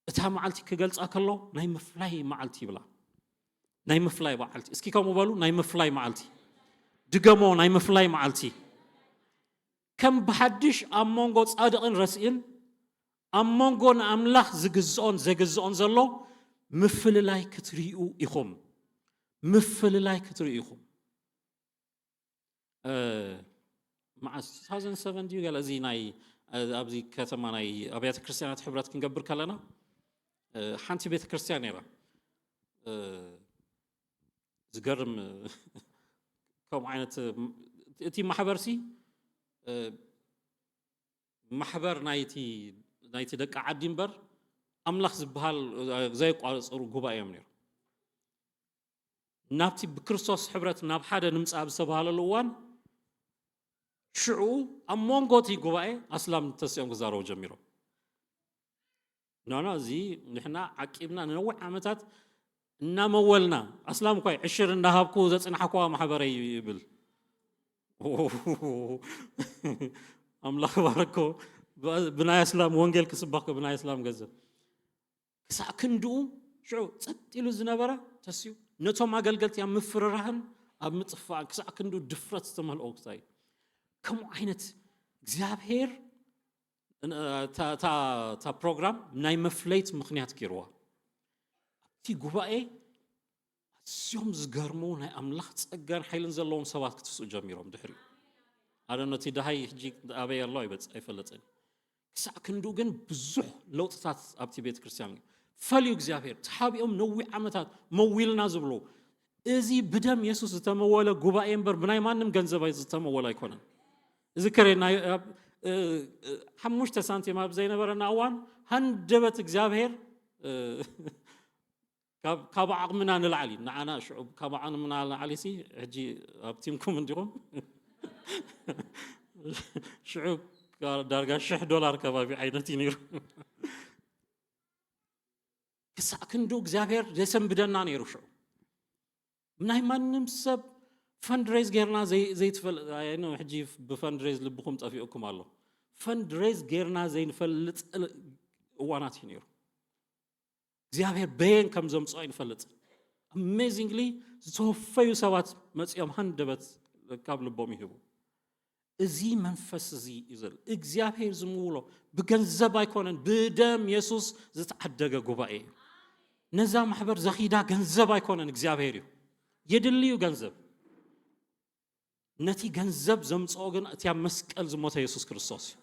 እታ መዓልቲ ክገልጻ ከሎ ናይ ምፍላይ መዓልቲ ይብላ። ናይ ምፍላይ መዓልቲ። እስኪ ከምኡ በሉ፣ ናይ ምፍላይ መዓልቲ። ድገሞ፣ ናይ ምፍላይ መዓልቲ። ከም ብሓድሽ ኣብ መንጎ ጻድቕን ረስኢን፣ ኣብ መንጎ ንኣምላኽ ዝግዝኦን ዘይግዝኦን ዘሎ ምፍልላይ ክትርእዩ ኢኹም። ምፍልላይ ክትርእዩ ኢኹም። እ፣ መዓስ? ቱ ታውዘንድ ሰቨን ድዩ ገለ፣ እዚ ናይ፣ እ፣ ኣብዚ ከተማ ናይ ኣብያተ ክርስቲያናት ሕብረት ክንገብር ከለና፣ እ፣ ሓንቲ ቤተ ክርስቲያን ነይራ። እ፣ ዝገርም፣ ከምኡ ዓይነት፣ እ፣ እቲ ማሕበርሲ፣ እ፣ ማሕበር ናይቲ፣ ናይቲ ደቂ ዓዲ እምበር፣ ኣምላኽ ዝበሃል፣ እ፣ ዘየቋርጽሩ ጉባኤ እዮም ነይሩ። ናብቲ ብክርስቶስ ሕብረት ናብ ሓደ ንምጻእ ኣብ ዝተባህለሉ እዋን፣ ሽዑ ኣብ መንጎ እቲ ጉባኤ ኣስላም ተሲኦም ክዛረቡ ጀሚሮም። ኖ፣ ኖ፣ እዚ ንሕና ዓቂብና ንነዊሕ ዓመታት እናመወልና፣ ኣስላም እኳ እዩ፣ ዕሽር እናሃብኩ ዘጽናሕኩዋ ማሕበረይ ይብል። ኣምላኽ ባርኮ፣ ብ-፣ ብናይ ኣስላም ወንጌል ክስበኽ፣ ብናይ ኣስላም ገንዘብ። ክሳዕ ክንድኡ ሽዑ ጸጥ ኢሉ ዝነበረ ተስዩ ነቶም ኣገልገልቲ ኣብ ምፍርራህን ኣብ ምጥፋእን ክሳዕ ክንዱ ድፍረት ዝተመልኦ ክታይ ከምኡ ዓይነት እግዚኣብሔር እታ ፕሮግራም ናይ መፍለይት ምክንያት ገይርዋ። ኣብቲ ጉባኤ ኣዝዮም ዝገርሙ ናይ ኣምላኽ ጸጋን ሓይልን ዘለዎም ሰባት ክትስኡ ጀሚሮም። ድሕሪኡ ኣደነቲ ደሃይ ሕጂ ኣበይ ኣሎ ኣይበጽ ኣይፈለጥን። ክሳዕ ክንዱ ግን ብዙሕ ለውጥታት ኣብቲ ቤተ ክርስቲያን እዩ ፈልዩ እግዚኣብሔር ተሓቢኦም ነዊሕ ዓመታት መዊልና ዝብሉ። እዚ ብደም የሱስ ዝተመወለ ጉባኤ እምበር ብናይ ማንም ገንዘብ ዝተመወለ ኣይኮነን። እዚ ከሬ ናይ ሓሙሽተ ሳንቲም ኣብ ዘይነበረና እዋን ሃንደበት እግዚኣብሔር ካብ ዓቕምና ንላዕሊ ንዓና ሽዑ ካብ ዓቕምና ንላዕሊ ሲ ሕጂ ኣብ ቲምኩም እንዲኹም ሽዑ ዳርጋ ሽሕ ዶላር ከባቢ ዓይነት እዩ ነይሩ። ክሳዕ ክንዱ እግዚኣብሔር ዘሰንብደና ነይሩ። ሽዑ ናይ ማንም ሰብ ፈንድሬዝ ጌርና ዘይትፈልጥ ሕጂ ብፈንድሬዝ ልብኹም ጠፊኡኩም ኣሎ። ፈንድሬዝ ጌርና ዘይንፈልጥ እዋናት እዩ ነይሩ። እግዚኣብሔር በየን ከም ዘምፅኦ ኣይንፈልጥ። ኣሜዚንግሊ ዝተወፈዩ ሰባት መፂኦም ሃንደበት ካብ ልቦም ይህቡ። እዚ መንፈስ እዚ እዩ ዘሎ እግዚኣብሔር ዝምውሎ። ብገንዘብ ኣይኮነን ብደም የሱስ ዝተዓደገ ጉባኤ እዩ። ነዛ ማሕበር ዘኺዳ ገንዘብ ኣይኮነን እግዚኣብሔር እዩ። የድልዩ ገንዘብ ነቲ ገንዘብ ዘምፅኦ ግን እቲ ኣብ መስቀል ዝሞተ የሱስ ክርስቶስ እዩ።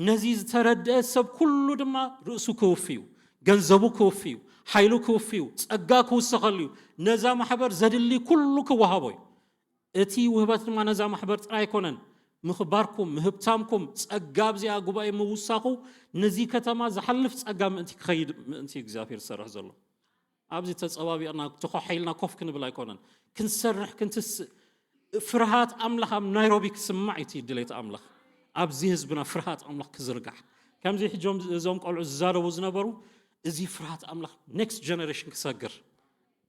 ነዚ ዝተረድአ ሰብ ኩሉ ድማ ርእሱ ክውፍ እዩ፣ ገንዘቡ ክውፍ እዩ፣ ሓይሉ ክውፍ እዩ፣ ጸጋ ክውሰኸሉ እዩ። ነዛ ማሕበር ዘድሊ ኩሉ ክወሃቦ እዩ። እቲ ውህበት ድማ ነዛ ማሕበር ጥራይ ኣይኮነን፣ ምኽባርኩም፣ ምህብታምኩም፣ ጸጋ ኣብዚኣ ጉባኤ ምውሳኹ ነዚ ከተማ ዝሓልፍ ጸጋ ምእንቲ ክኸይድ ምእንቲ እግዚኣብሔር ዝሰርሕ ዘሎ። ኣብዚ ተጸባቢቕና ተኾሓኢልና ኮፍ ክንብል ኣይኮነን። ክንሰርሕ ክንትስእ ፍርሃት ኣምላኽ ኣብ ናይሮቢ ክስማዕ እዩ ድሌት ኣምላኽ። ኣብዚ ህዝብና ፍርሃት ኣምላኽ ክዝርጋሕ ከምዚ ሕጆም እዞም ቆልዑ ዝዛረቡ ዝነበሩ እዚ ፍርሃት ኣምላኽ ኔክስት ጀነሬሽን ክሰግር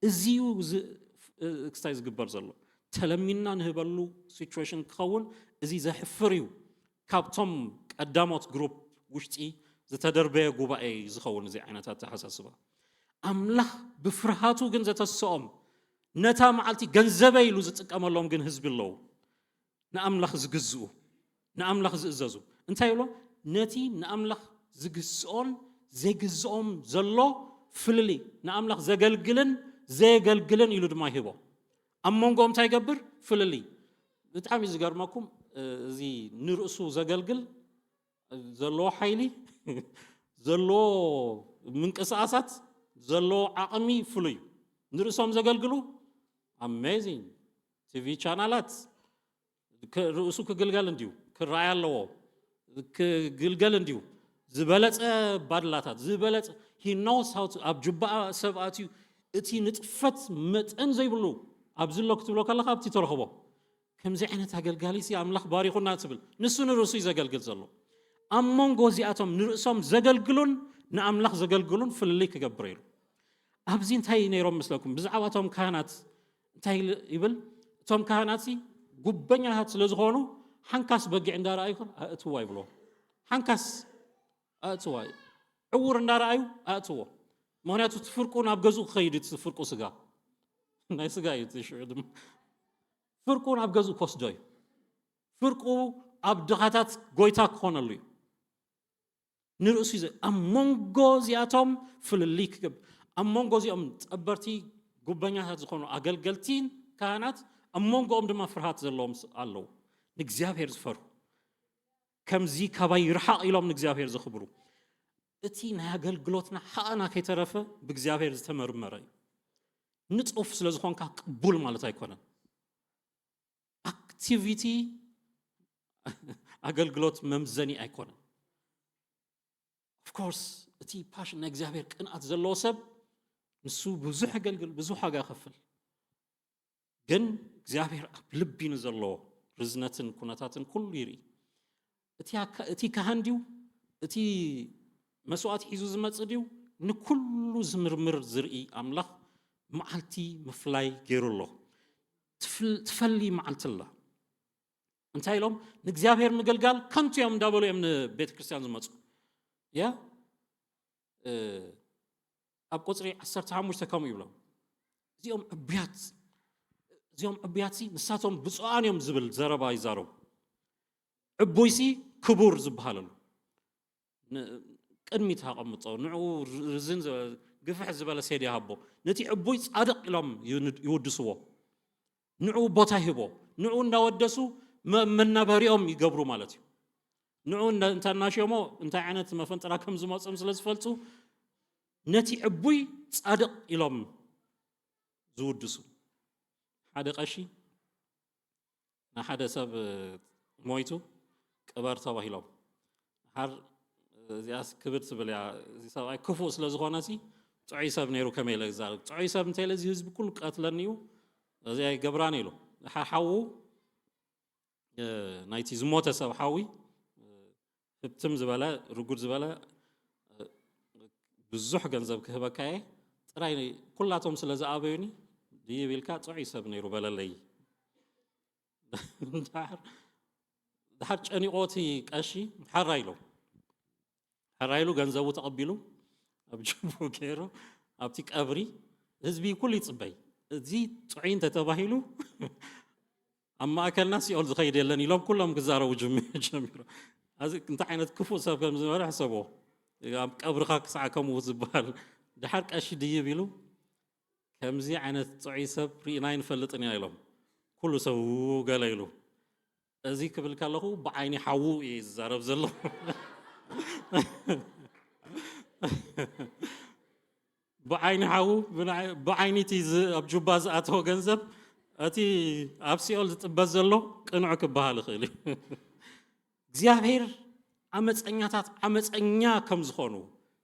እዚዩ ክስታይ ዝግበር ዘሎ። ተለሚንና ንህበሉ ሲቹዌሽን ክኸውን እዚ ዘሕፍር እዩ። ካብቶም ቀዳሞት ግሩፕ ውሽጢ ዝተደርበየ ጉባኤ ዝኸውን እዚ ዓይነት ኣተሓሳስባ ኣምላኽ ብፍርሃቱ ግን ዘተስኦም ነታ መዓልቲ ገንዘበ ኢሉ ዝጥቀመሎም ግን ህዝቢ ኣለዉ። ንኣምላኽ ዝግዝኡ ንኣምላኽ ዝእዘዙ እንታይ ይብሎ? ነቲ ንኣምላኽ ዝግዝኦን ዘይግዝኦም ዘሎ ፍልልይ ንኣምላኽ ዘገልግልን ዘየገልግልን ኢሉ ድማ ይህቦ። ኣብ መንጎኦም እንታይ ይገብር? ፍልልይ። ብጣዕሚ ዝገርመኩም እዚ ንርእሱ ዘገልግል ዘለዎ ሓይሊ ዘለዎ ምንቅስቃሳት ዘለዎ ዓቕሚ ፍሉይ እዩ። ንርእሶም ዘገልግሉ ኣሜዚንግ ቲቪ ቻናላት ርእሱ ክግልገል እንዲዩ ክረኣይ ኣለዎ። ክግልገል እንዲዩ ዝበለፀ ባድላታት ዝበለፀ ሂኖስ ኣብ ጁባኣ ሰብ ኣትዩ እቲ ንጥፈት መጠን ዘይብሉ ኣብዚ ኣሎ ክትብሎ ከለካ ኣብቲ ተረኽቦ ከምዚ ዓይነት ኣገልጋሊ ሲ ኣምላኽ ባሪኹና ትብል። ንሱ ንርእሱ እዩ ዘገልግል ዘሎ። ኣብ መንጎ እዚኣቶም ንርእሶም ዘገልግሉን ንኣምላኽ ዘገልግሉን ፍልልይ ክገብር ኢሉ። ኣብዚ እንታይ ነይሮም ምስለኩም? ብዛዕባ እቶም ካህናት እንታይ ይብል? እቶም ካህናት ሲ ጉበኛታት ስለ ዝኾኑ ሓንካስ በጊዕ እንዳረኣዩ ኣእትዋ ይብሎ። ሓንካስ ኣእትዋ እዩ። ዕውር እንዳረኣዩ ኣእትዎ። ምክንያቱ እቲ ፍርቁ ናብ ገዝኡ ክኸይድ እዩ። እቲ ፍርቁ ስጋ ናይ ስጋ እዩ። እቲ ሽዑ ድማ ፍርቁ ናብ ገዝኡ ክወስዶ እዩ። ፍርቁ ኣብ ድኻታት ጎይታ ክኾነሉ እዩ። ንርእሱ እዩ ኣብ መንጎ እዚኣቶም ፍልልይ ክገብር ኣብ መንጎ እዚኦም ጸበርቲ ጉበኛታት ዝኾኑ ኣገልገልቲን ካህናት ኣብ መንጎኦም ድማ ፍርሃት ዘለዎም ኣለዉ። ንእግዚኣብሔር ዝፈርሁ ከምዚ ካባይ ይርሓቕ ኢሎም ንእግዚኣብሔር ዘኽብሩ። እቲ ናይ ኣገልግሎትና ሓቕና ከይተረፈ ብእግዚኣብሔር ዝተመርመረ እዩ። ንጡፍ ስለ ዝኾንካ ቅቡል ማለት ኣይኮነን። ኣክቲቪቲ ኣገልግሎት መምዘኒ ኣይኮነን። ኦፍኮርስ እቲ ፓሽን ናይ እግዚኣብሔር ቅንኣት ዘለዎ ሰብ ንሱ ብዙሕ የገልግል፣ ብዙሕ ዋጋ ይኸፍል። ግን እግዚኣብሔር ኣብ ልቢ ንዘሎ ርዝነትን ኩነታትን ኩሉ ይርኢ። እቲ ካህን ድዩ እቲ መስዋእቲ ሒዙ ዝመጽእ ድዩ? ንኩሉ ዝምርምር ዝርኢ ኣምላኽ መዓልቲ ምፍላይ ገይሩ ኣሎ። ትፈሊ መዓልቲ ኣላ። እንታይ ኢሎም ንእግዚኣብሔር ምግልጋል ከንቱ እዮም እንዳበሉ እዮም ንቤተ ክርስቲያን ዝመፁ። ያ ኣብ ቁፅሪ ዓሰርተ ሓሙሽተ ከምኡ ይብሎም። እዚኦም ዕቡያት እዚኦም ዕቡያትሲ ንሳቶም ብፁዓን እዮም ዝብል ዘረባ ይዛረቡ። ዕቡይሲ ክቡር ዝበሃለሉ ቅድሚት ኣቐምጦ፣ ንዕኡ ርዝን ግፍሕ ዝበለ ሴድ ይሃቦ። ነቲ ዕቡይ ጻድቕ ኢሎም ይውድስዎ፣ ንዕኡ ቦታ ይህቦ። ንዕኡ እንዳወደሱ መናበሪኦም ይገብሩ ማለት እዩ። ንዕኡ እንተናሽዮሞ እንታይ ዓይነት መፈንጠራ ከም ዝመፅም ስለ ዝፈልፁ ነቲ ዕቡይ ጻድቕ ኢሎም ዝውድሱ። ሓደ ቀሺ ንሓደ ሰብ ሞይቱ ቅበር ተባሂሎም፣ ሓር እዚኣስ ክብድ ትብል እያ፣ እዚ ሰብኣይ ክፉእ ስለ ዝኾነ ሲ ጥዑይ ሰብ ነይሩ ከመይ ኢለ ዝዛረብ? ጥዑይ ሰብ እንተ ኢለ እዚ ህዝቢ ኩሉ ቀትለኒ እዩ፣ እዚ ኣይገብራን ኢሉ። ሓሓዉ ናይቲ ዝሞተ ሰብ ሓዊ ህብትም ዝበለ ርጉድ ዝበለ ብዙሕ ገንዘብ ክህበካ እየ፣ ጥራይ ኩላቶም ስለ ዝኣበዩኒ ድይብ ኢልካ ጥዑይ ሰብ ነይሩ በለለይ። ድሓር ጨኒቖ እቲ ቀሺ ሓራ ኢሉ ሓራ ኢሉ ገንዘቡ ተቐቢሉ ኣብ ጅቡ ገይሩ ኣብቲ ቀብሪ ህዝቢ ኩሉ ይፅበይ፣ እዚ ጥዑይ እንተተባሂሉ ኣብ ማእከልና ሲኦል ዝኸይድ የለን ኢሎም ኩሎም ክዛረቡ ጀሚሮም። እንታይ ዓይነት ክፉእ ሰብ ከም ዝነበረ ሕሰቦ። ኣብ ቀብርኻ ክሳዕ ከምኡ ዝበሃል ድሓር ቀሺ ድይብ ኢሉ ከምዚ ዓይነት ጥዑይ ሰብ ርኢና ኣይንፈልጥን ኢና ኢሎም ኩሉ ሰብ ገለ ኢሉ። እዚ ክብል ከለኹ ብዓይኒ ሓዉ እየ ዝዛረብ ዘለኹ። ብዓይኒ ሓዉ ብዓይኒ እቲ ኣብ ጁባ ዝኣተወ ገንዘብ እቲ ኣብ ሲኦል ዝጥበስ ዘሎ ቅኑዕ ክበሃል ይኽእል እዩ። እግዚኣብሔር ዓመፀኛታት ዓመፀኛ ከም ዝኾኑ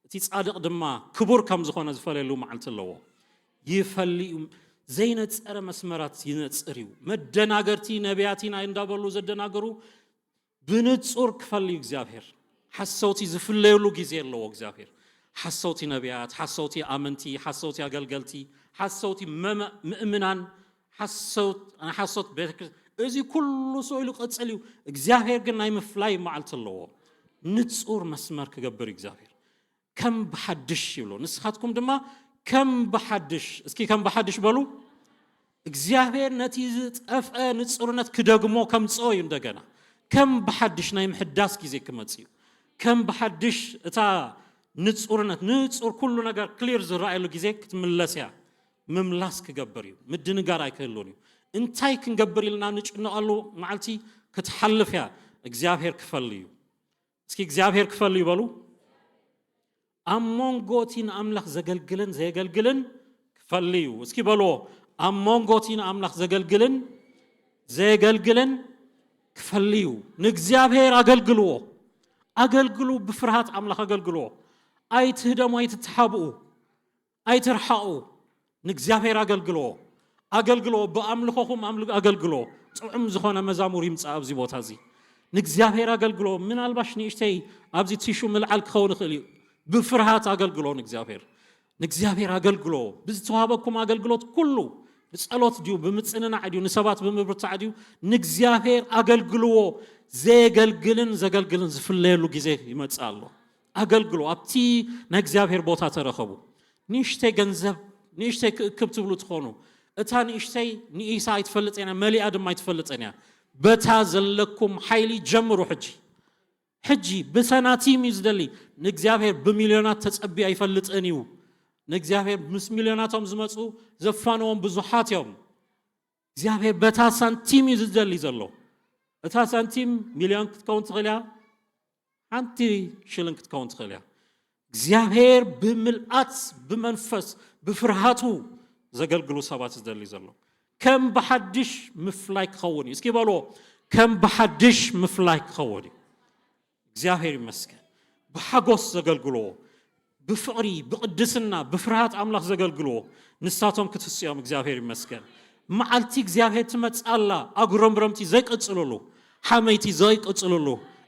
እቲ ጻድቕ ድማ ክቡር ከም ዝኾነ ዝፈለየሉ መዓልቲ ኣለዎ። ይፈልዩ ዘይነፀረ መስመራት ይነፅር እዩ። መደናገርቲ ነቢያት ኢና እንዳበሉ ዘደናገሩ ብንጹር ክፈሊ እዩ እግዚኣብሔር። ሓሰውቲ ዝፍለየሉ ግዜ ኣለዎ እግዚኣብሔር። ሓሰውቲ ነቢያት፣ ሓሰውቲ ኣመንቲ፣ ሓሰውቲ ኣገልገልቲ፣ ሓሰውቲ ምእምናን፣ ሓሰውት- ናይ ሓሶት ቤተክርስትያን፣ እዚ ኩሉ ስኡ ኢሉ ቀጽል እዩ። እግዚኣብሔር ግን ናይ ምፍላይ መዓልቲ ኣለዎ። ንጹር መስመር ክገብር እዩ እግዚኣብሔር። ከም ብሓድሽ ይብሎ። ንስኻትኩም ድማ ከም ብሓድሽ፣ እስኪ ከም ብሓድሽ በሉ። እግዚኣብሔር ነቲ ዝጠፍአ ንጹርነት ክደግሞ ከምጽኦ እዩ። እንደገና ከም ብሓድሽ ናይ ምሕዳስ ግዜ ክመጽእ እዩ። ከም ብሓድሽ እታ ንጹርነት፣ ንጹር ኩሉ ነገር ክሊር ዝረኣየሉ ግዜ ክትምለስ እያ። ምምላስ ክገብር እዩ። ምድንጋር ኣይክህሉን እዩ። እንታይ ክንገብር ኢልና ንጭነቐሉ መዓልቲ ክትሓልፍ እያ። እግዚኣብሔር ክፈል እዩ። እስኪ እግዚኣብሔር ክፈል እዩ በሉ። ኣብ መንጎ እቲ ንኣምላኽ ዘገልግልን ዘየገልግልን ክፈል እዩ። እስኪ በልዎ፣ ኣብ መንጎ እቲ ንኣምላኽ ዘገልግልን ዘየገልግልን ክፈል እዩ። ንእግዚኣብሔር ኣገልግልዎ። ኣገልግሉ፣ ብፍርሃት ኣምላኽ ኣገልግልዎ። ኣይትህደሙ፣ ኣይትተሓብኡ፣ ኣይትርሓቑ። ንእግዚኣብሔር ኣገልግልዎ። ኣገልግልዎ፣ ብኣምልኾኹም ኣምል- ኣገልግልዎ። ጥዑም ዝኾነ መዛሙር ይምጻእ ኣብዚ ቦታ እዚ። ንእግዚኣብሔር ኣገልግልዎ። ምናልባሽ ንእሽተይ ኣብዚ ቲሹ ምልዓል ክኸውን ይኽእል እዩ። ብፍርሃት ኣገልግልዎ ንእግዚኣብሔር። ንእግዚኣብሔር ኣገልግልዎ። ብዝተዋህበኩም ኣገልግሎት ኩሉ ብጸሎት ድዩ፣ ብምጽንናዕ ድዩ፣ ንሰባት ብምብርታዕ ድዩ፣ ንእግዚኣብሔር ኣገልግልዎ። ዘየገልግልን ዘገልግልን ዝፍለየሉ ግዜ ይመጽእ ኣሎ። ኣገልግልዎ። ኣብቲ ናይ እግዚኣብሔር ቦታ ተረኸቡ። ንእሽተይ ገንዘብ፣ ንእሽተይ ክእክብ ትብሉ ትኾኑ። እታ ንእሽተይ ንኢሳ ኣይትፈልጥን እያ፣ መሊኣ ድማ ኣይትፈልጥን እያ። በታ ዘለኩም ሓይሊ ጀምሩ ሕጂ። ሕጂ ብሳንቲም እዩ ዝደሊ። ንእግዚኣብሔር ብሚልዮናት ተጸቢ ኣይፈልጥን እዩ። ንእግዚኣብሔር ምስ ሚልዮናቶም ዝመጹ ዘፋንዎም ብዙሓት እዮም። እግዚኣብሔር በታ ሳንቲም እዩ ዝደሊ ዘሎ። እታ ሳንቲም ሚልዮን ክትከውን ትኽእል እያ፣ ሓንቲ ሽልን ክትከውን ትኽእል እያ። እግዚኣብሔር ብምልኣት ብመንፈስ ብፍርሃቱ ዘገልግሉ ሰባት ዝደሊ ዘሎ ከም ብሓድሽ ምፍላይ ክኸውን እዩ። እስኪ በልዎ፣ ከም ብሓድሽ ምፍላይ ክኸውን እዩ። እግዚኣብሔር ይመስገን። ብሓጎስ ዘገልግልዎ፣ ብፍቕሪ፣ ብቕድስና፣ ብፍርሃት ኣምላኽ ዘገልግልዎ ንሳቶም ክትስኦም እግዚኣብሔር ይመስገን። መዓልቲ እግዚኣብሔር ትመጽእ ኣላ፣ ኣጉረምረምቲ ዘይቅጽልሉ፣ ሓመይቲ ዘይቅጽልሉ፣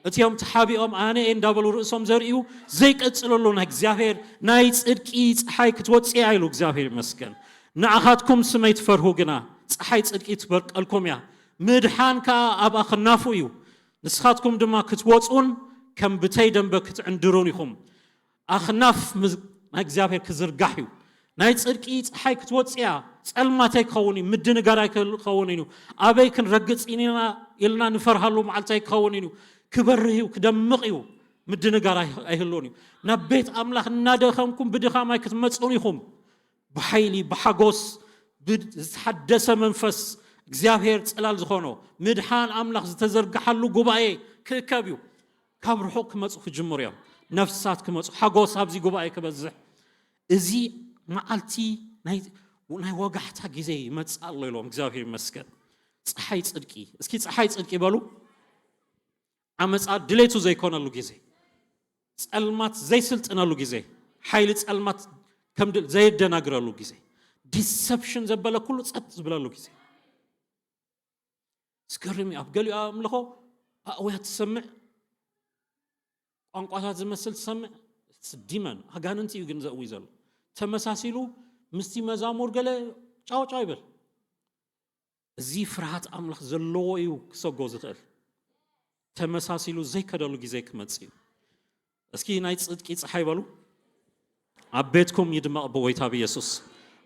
እቲኦም ተሓቢኦም ኣነ እየ እንዳበሉ ርእሶም ዘርእዩ ዘይቅጽልሉ ናይ እግዚኣብሔር ናይ ጽድቂ ጸሓይ ክትወጽእ እያ ኢሉ እግዚኣብሔር ይመስገን። ንኣኻትኩም ስመይ ትፈርሁ ግና ጸሓይ ጽድቂ ትበርቀልኩም እያ፣ ምድሓን ከኣ ኣብ ኣኽናፉ እዩ። ንስኻትኩም ድማ ክትወጹን ከም ብተይ ደንበ ክትዕንድሩን ኢኹም። ኣኽናፍ ምስ- ናይ እግዚኣብሔር ክዝርጋሕ እዩ። ናይ ጽድቂ ጸሓይ ክትወጽእ እያ። ጸልማት ኣይክኸውን እዩ፣ ምድንጋር ኣይክኸውን እዩ። ኣበይ ክንረግጽ ኢና ኢልና ንፈርሃሉ መዓልቲ ኣይክኸውን እዩ። ክበርህ እዩ፣ ክደምቕ እዩ። ምድንጋር ኣይ- ኣይህልውን እዩ። ናብ ቤት ኣምላኽ እናደኸምኩም ብድኻም ኣይክትመጹን ኢኹም። ብሓይሊ፣ ብሓጎስ፣ ብዝተሓደሰ መንፈስ እግዚኣብሔር ጽላል ዝኾኖ ምድሓን ኣምላኽ ዝተዘርግሓሉ ጉባኤ ክእከብ እዩ። ካብ ርሑቕ ክመጹ ክጅምሩ እዮም። ነፍሳት ክመጹ፣ ሓጎስ ኣብዚ ጉባኤ ክበዝሕ። እዚ መዓልቲ ናይ ናይ ወጋሕታ ግዜ ይመጽእ ኣሎ ኢሎም እግዚኣብሔር ይመስገን። ጸሓይ ጽድቂ፣ እስኪ ጸሓይ ጽድቂ በሉ። ዓመጻ ድሌቱ ዘይኮነሉ ግዜ፣ ጸልማት ዘይስልጥነሉ ግዜ፣ ሓይሊ ጸልማት ከም ድል ዘየደናግረሉ ግዜ፣ ዲሰፕሽን ዘበለ ኩሉ ጸጥ ዝብለሉ ግዜ። ዝገርም እዩ። ኣብ ገሊኡ ኣምልኾ ኣእውያት ትሰምዕ፣ ቋንቋታት ዝመስል ትሰምዕ፣ ዲመን ኣጋንንቲ እዩ ግን ዘእዊ ዘሎ። ተመሳሲሉ ምስቲ መዛሙር ገለ ጫው ጫው ይብል። እዚ ፍርሃት ኣምላኽ ዘለዎ እዩ ክሰጎ ዝኽእል። ተመሳሲሉ ዘይከደሉ ግዜ ክመጽእ እዩ። እስኪ ናይ ጽድቂ ጸሓይ በሉ። ኣብ ቤትኩም ይድመቕ ብጎይታ ብኢየሱስ።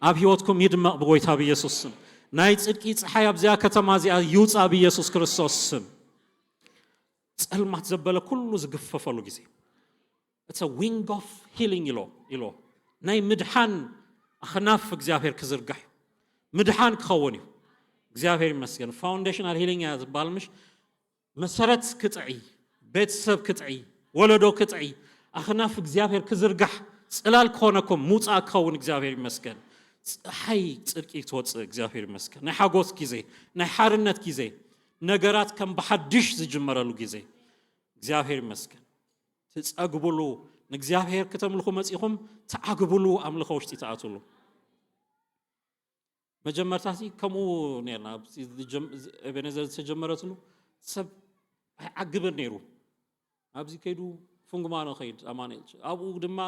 ኣብ ህይወትኩም ይድመቕ ብጎይታ ብኢየሱስ ስም። ናይ ጽድቂ ጸሓይ ኣብዚኣ ከተማ እዚኣ ይውጻእ ብኢየሱስ ክርስቶስ ስም። ጸልማት ዘበለ ኩሉ ዝግፈፈሉ ግዜ። It's a wing of healing ኢሎ ኢሎ ናይ ምድሓን ኣኽናፍ እግዚኣብሔር ክዝርጋሕ እዩ። ምድሓን ክኸውን እዩ። እግዚኣብሔር ይመስገን። ፋውንዴሽናል ሂሊንግ እያ ዝበሃል ምሽ መሰረት ክጥዒ፣ ቤተሰብ ክጥዒ፣ ወለዶ ክጥዒ፣ ኣኽናፍ እግዚኣብሔር ክዝርጋሕ ጽላል ክኾነኩም ምውጻእ ክኸውን እግዚኣብሔር ይመስገን። ፀሓይ ጽድቂ ክትወፅእ እግዚኣብሔር ይመስገን። ናይ ሓጎስ ግዜ፣ ናይ ሓርነት ግዜ፣ ነገራት ከም ብሓድሽ ዝጅመረሉ ግዜ እግዚኣብሔር ይመስገን። ትጸግቡሉ፣ ንእግዚኣብሔር ክተምልኹ መጺኹም ትዓግቡሉ ኣምልኾ ውሽጢ ትኣትሉ። መጀመርታ ሲ ከምኡ ነርና። ኣብዚ ዝጀም- እዚ ኤቤኔዘር ዝተጀመረትሉ ሰብ ኣይዓግብን ነይሩ። ኣብዚ ከይዱ ፍንጉማኖ ኸይድ ኣማኑኤል፣ ኣብኡ ድማ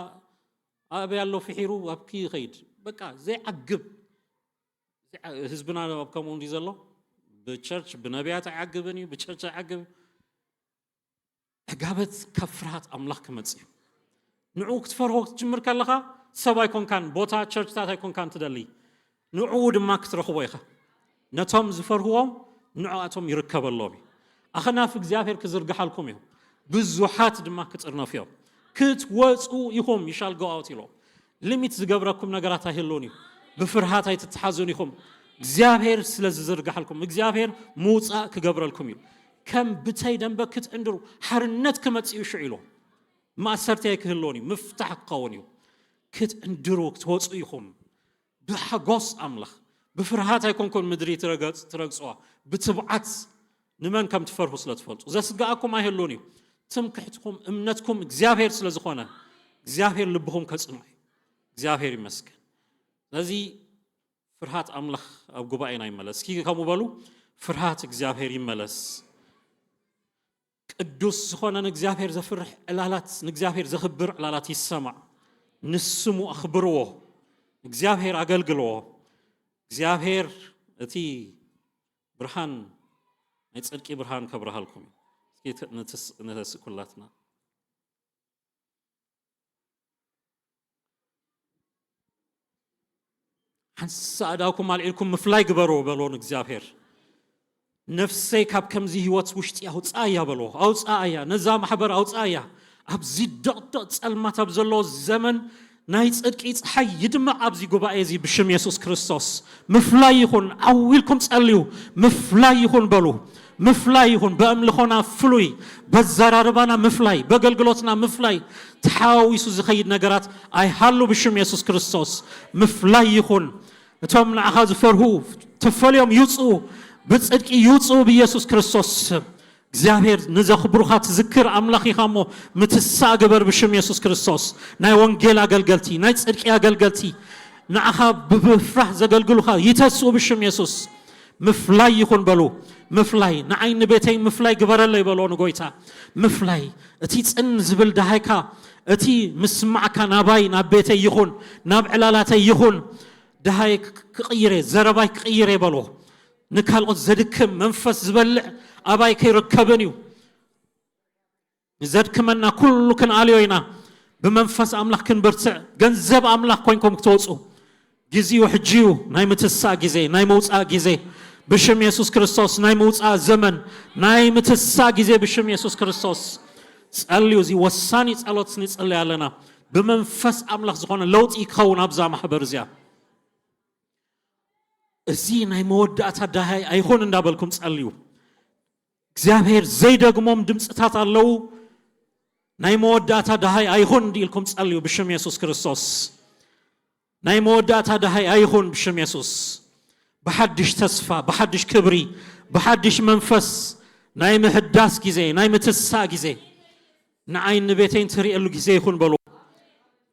ኣበይ ኣሎ ፍሒሩ ኣብኪ ይኸይድ። በቃ ዘይዓግብ። ዘይዓ- ህዝብና ኣብ ከምኡ እንዲ ዘሎ ብቸርች ብነቢያት ኣይዓግብን እዩ፣ ብቸርች ኣይዓግብ። ዕጋበት ካብ ፍርሃት ኣምላኽ ክመጽእ እዩ። ንዕኡ ክትፈርሆ ክትጅምር ከለኻ ሰብ ኣይኮንካን፣ ቦታ ቸርችታት ኣይኮንካን ትደሊ፣ ንዕኡ ድማ ክትረኽቦ ኢኻ። ነቶም ዝፈርህዎም ንዕኣቶም ይርከበሎም እዩ። ኣኽናፍ እግዚኣብሔር ክዝርግሓልኩም እዩ፣ ብዙሓት ድማ ክጥርነፉ እዮም። ክትወፁ ኢኹም፣ ይሻል ጎኣውት ኢሎ ሊሚት ዝገብረኩም ነገራት ኣይህልውን እዩ። ብፍርሃት ኣይትተሓዙን ኢኹም። እግዚኣብሔር ስለ ዝዝርግሓልኩም፣ እግዚኣብሔር ምውፃእ ክገብረልኩም እዩ። ከም ብተይ ደንበ ክትዕንድሩ ሓርነት ክመጽእ እዩ ሽዑ ኢሉ። ማእሰርቲ ኣይክህልውን እዩ፣ ምፍታሕ ክኸውን እዩ። ክትዕንድሩ ክትወፁ ኢኹም። ብሓጎስ ኣምላኽ፣ ብፍርሃት ኣይኮንኩን ምድሪ ትረገጽ- ትረግጽዋ፣ ብትብዓት ንመን ከም ትፈርሁ ስለ ትፈልጡ። ዘስግኣኩም ኣይህልውን እዩ። ትምክሕትኩም እምነትኩም እግዚኣብሔር ስለ ዝኾነ እግዚኣብሔር ልብኹም ከጽንዖ እዩ። እግዚኣብሔር ይመስገን። ስለዚ ፍርሃት ኣምላኽ ኣብ ጉባኤና ይመለስ። እስኪ ከምኡ በሉ፣ ፍርሃት እግዚኣብሔር ይመለስ። ቅዱስ ዝኾነ ንእግዚኣብሔር ዘፍርሕ ዕላላት፣ ንእግዚኣብሔር ዘኽብር ዕላላት ይሰማዕ። ንስሙ ኣኽብርዎ። እግዚኣብሔር ኣገልግልዎ። እግዚኣብሔር እቲ ብርሃን ናይ ጽድቂ ብርሃን ከብርሃልኩም እዩ። እስኪ ተ- ንትስ- ንተስእ ኩላትና። ሓንሳእ ኣእዳውኩም ኣልዒልኩም ምፍላይ ግበሩ በሎ ንእግዚኣብሔር። ነፍሰይ ካብ ከምዚ ህይወት ውሽጢ ኣውፅኣያ በሎ። ኣውፅኣያ፣ ነዛ ማሕበር ኣውፅኣያ። ኣብዚ ደቕደቕ ጸልማት ኣብ ዘለዎ ዘመን ናይ ጽድቂ ፀሓይ ይድመቕ ኣብዚ ጉባኤ እዚ ብሽም የሱስ ክርስቶስ። ምፍላይ ይኹን፣ ዓው ኢልኩም ጸልዩ። ምፍላይ ይኹን በሉ። ምፍላይ ይኹን፣ በኣምልኾና ፍሉይ፣ በዘራርባና ምፍላይ፣ በገልግሎትና ምፍላይ፣ ተሓዋዊሱ ዝኸይድ ነገራት ኣይሃሉ ብሽም የሱስ ክርስቶስ። ምፍላይ ይኹን። እቶም ንዓኻ ዝፈርሁ ተፈልዮም ይውፅኡ፣ ብጽድቂ ይውፅኡ ብኢየሱስ ክርስቶስ ስም። እግዚኣብሔር ንዘኽብሩኻ ትዝክር ኣምላኽ ኢኻ እሞ ምትሳእ ግበር ብሽም የሱስ ክርስቶስ። ናይ ወንጌል ኣገልገልቲ፣ ናይ ጽድቂ ኣገልገልቲ ንዓኻ ብምፍራህ ዘገልግሉኻ ይተስኡ ብሽም የሱስ። ምፍላይ ይኹን በሉ። ምፍላይ ንዓይ ንቤተይ ምፍላይ ግበረለይ በሎ ንጎይታ። ምፍላይ እቲ ጽን ዝብል ደሃይካ እቲ ምስማዕካ ናባይ ናብ ቤተይ ይኹን ናብ ዕላላተይ ይኹን። ደሃይ ክቕይረ ዘረባይ ክቕይረ በሎ። ንካልኦት ዘድክም መንፈስ ዝበልዕ ኣባይ ከይርከብን እዩ። ዘድክመና ኩሉ ክንኣልዮ ኢና። ብመንፈስ ኣምላኽ ክንብርትዕ ገንዘብ ኣምላኽ ኮይንኩም ክትወፁ። ግዜኡ ሕጂ እዩ። ናይ ምትሳእ ግዜ፣ ናይ መውፃእ ግዜ ብሽም የሱስ ክርስቶስ፣ ናይ መውፃእ ዘመን፣ ናይ ምትሳእ ግዜ ብሽም የሱስ ክርስቶስ። ጸልዩ። እዚ ወሳኒ ጸሎት ንጽልይ ኣለና። ብመንፈስ ኣምላኽ ዝኾነ ለውጢ ክኸውን ኣብዛ ማሕበር እዚኣ። እዚ ናይ መወዳእታ ደሃይ ኣይኹን እንዳበልኩም ጸልዩ። እግዚኣብሔር ዘይደግሞም ድምፅታት ኣለዉ። ናይ መወዳእታ ደሃይ ኣይኹን እንዲኢልኩም ጸልዩ ብሽም የሱስ ክርስቶስ። ናይ መወዳእታ ደሃይ ኣይኹን ብሽም የሱስ። ብሓድሽ ተስፋ፣ ብሓድሽ ክብሪ፣ ብሓድሽ መንፈስ ናይ ምሕዳስ ግዜ፣ ናይ ምትሳእ ግዜ። ንዓይን ንቤተይን ትርእየሉ ግዜ ይኹን በሉ።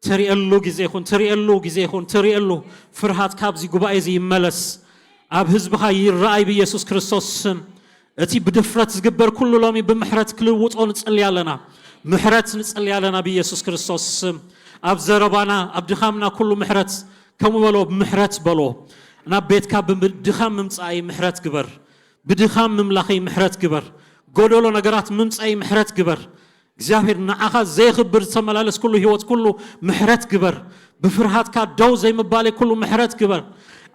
ትርእየሉ ግዜ ይኹን፣ ትርእየሉ ግዜ ይኹን፣ ትርእየሉ። ፍርሃት ካብዚ ጉባኤ እዚ ይመለስ። ኣብ ህዝብኻ ይረኣይ ብኢየሱስ ክርስቶስ ስም። እቲ ብድፍረት ዝግበር ኩሉ ሎሚ ብምሕረት ክልውጦ ንጽሊ ኣለና። ምሕረት ንጽሊ ኣለና ብኢየሱስ ክርስቶስ ስም። ኣብ ዘረባና፣ ኣብ ድኻምና ኩሉ ምሕረት፣ ከምኡ በሎ፣ ምሕረት በሎ። ናብ ቤትካ ብድኻም ምምጻእይ ምሕረት ግበር። ብድኻም ምምላኸይ ምሕረት ግበር። ጎደሎ ነገራት ምምጻእይ ምሕረት ግበር። እግዚኣብሔር ንዓኻ ዘየኽብር ዝተመላለስ ኩሉ ህይወት ኩሉ ምሕረት ግበር። ብፍርሃትካ ደው ዘይምባለይ ኩሉ ምሕረት ግበር።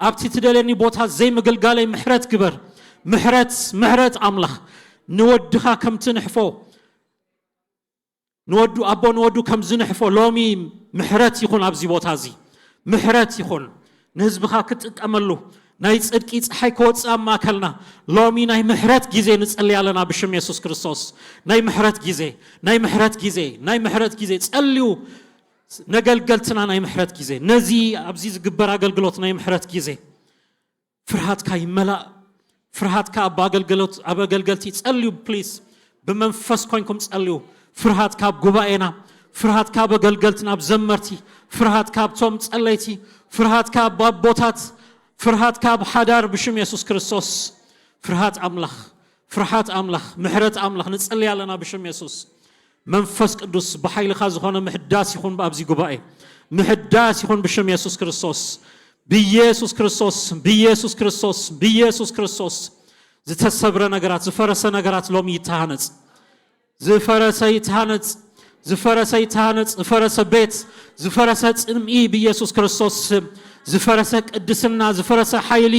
ኣብቲ ትደልየኒ ቦታ ዘይምግልጋለይ ምሕረት ግበር። ምሕረት፣ ምሕረት ኣምላኽ ንወድኻ ከም ትንሕፎ፣ ንወዱ፣ ኣቦ ንወዱ ከም ዝንሕፎ ሎሚ ምሕረት ይኹን ኣብዚ ቦታ እዚ። ምሕረት ይኹን ንህዝብኻ ክጥቀመሉ፣ ናይ ጽድቂ ጸሓይ ክወጽእ ኣብ ማእከልና። ሎሚ ናይ ምሕረት ግዜ ንጽሊ ኣለና ብሽም የሱስ ክርስቶስ። ናይ ምሕረት ግዜ፣ ናይ ምሕረት ግዜ፣ ናይ ምሕረት ግዜ። ጸልዩ ነገልገልትና ናይ ምሕረት ግዜ። ነዚ ኣብዚ ዝግበር ኣገልግሎት ናይ ምሕረት ግዜ። ፍርሃትካ ይመላእ። ፍርሃትካ ኣብ ኣገልገሎት-፣ ኣብ ኣገልገልቲ ጸልዩ ፕሊስ። ብመንፈስ ኮይንኩም ጸልዩ። ፍርሃት ካብ ጉባኤና፣ ፍርሃት ካብ ኣገልገልትና፣ ኣብ ዘመርቲ፣ ፍርሃት ካብቶም ጸለይቲ፣ ፍርሃት ካብ ኣቦታት፣ ፍርሃት ካብ ሓዳር ብሽም የሱስ ክርስቶስ። ፍርሃት ኣምላኽ፣ ፍርሃት ኣምላኽ፣ ምሕረት ኣምላኽ ንጸሊ ኣለና ብሽም የሱስ። መንፈስ ቅዱስ ብሓይልኻ ዝኾነ ምሕዳስ ይኹን ኣብዚ ጉባኤ። ምሕዳስ ይኹን ብሽም የሱስ ክርስቶስ። ብኢየሱስ ክርስቶስ፣ ብኢየሱስ ክርስቶስ፣ ብኢየሱስ ክርስቶስ። ዝተሰብረ ነገራት፣ ዝፈረሰ ነገራት ሎሚ ይተሃነጽ። ዝፈረሰ ይተሃነጽ። ዝፈረሰ ይተሃነጽ። ዝፈረሰ ቤት፣ ዝፈረሰ ጽምኢ ብኢየሱስ ክርስቶስ ስም። ዝፈረሰ ቅድስና፣ ዝፈረሰ ሓይሊ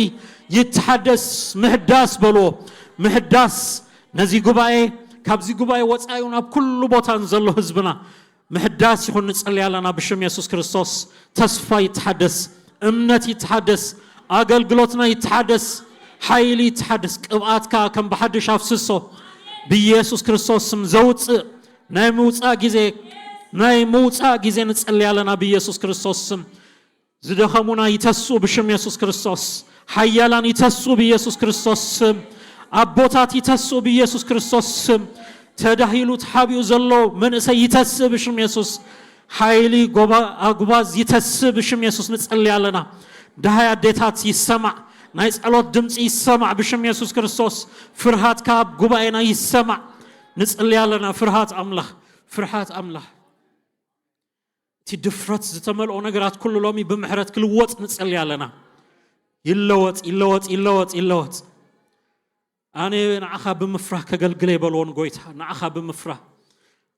ይተሓደስ። ምሕዳስ በልዎ። ምሕዳስ ነዚ ጉባኤ፣ ካብዚ ጉባኤ ወጻኢ እውን ኣብ ኩሉ ቦታ ንዘሎ ህዝብና ምሕዳስ ይኹን ንጸሊ ኣለና ብሽም የሱስ ክርስቶስ። ተስፋ ይተሓደስ፣ እምነት ይተሓደስ፣ ኣገልግሎትና ይተሓደስ፣ ሓይሊ ይተሓደስ። ቅብኣትካ ከም ብሓድሽ ኣፍስሶ ብኢየሱስ ክርስቶስ ስም። ዘውጽእ ናይ ምውጻእ ግዜ፣ ናይ ምውጻእ ግዜ ንጸሊ ኣለና ብኢየሱስ ክርስቶስ ስም። ዝደኸሙና ይተስኡ ብሽም የሱስ ክርስቶስ። ሓያላን ይተስኡ ብኢየሱስ ክርስቶስ ስም። ኣቦታት ይተስኡ ብኢየሱስ ክርስቶስ ስም። ተዳሂሉ ተሓቢኡ ዘሎ መንእሰይ ይተስእ ብሽም የሱስ። ሓይሊ ጎባ-፣ ኣጉባዝ ይተስእ ብሽም የሱስ ንጸሊ ኣለና። ደሃይ ኣዴታት ይሰማዕ። ናይ ጸሎት ድምጺ ይሰማዕ ብሽም የሱስ ክርስቶስ። ፍርሃትካ ኣብ ጉባኤና ይሰማዕ። ንጸሊ ኣለና። ፍርሃት ኣምላኽ፣ ፍርሃት ኣምላኽ። እቲ ድፍረት ዝተመልኦ ነገራት ኩሉ ሎሚ ብምሕረት ክልወጥ ንጸሊ ኣለና። ይለወጥ፣ ይለወጥ፣ ይለወጥ፣ ይለወጥ። ኣነ ንዓኻ ብምፍራህ ከገልግለ ይበልዎ ንጎይታ፣ ንዓኻ ብምፍራህ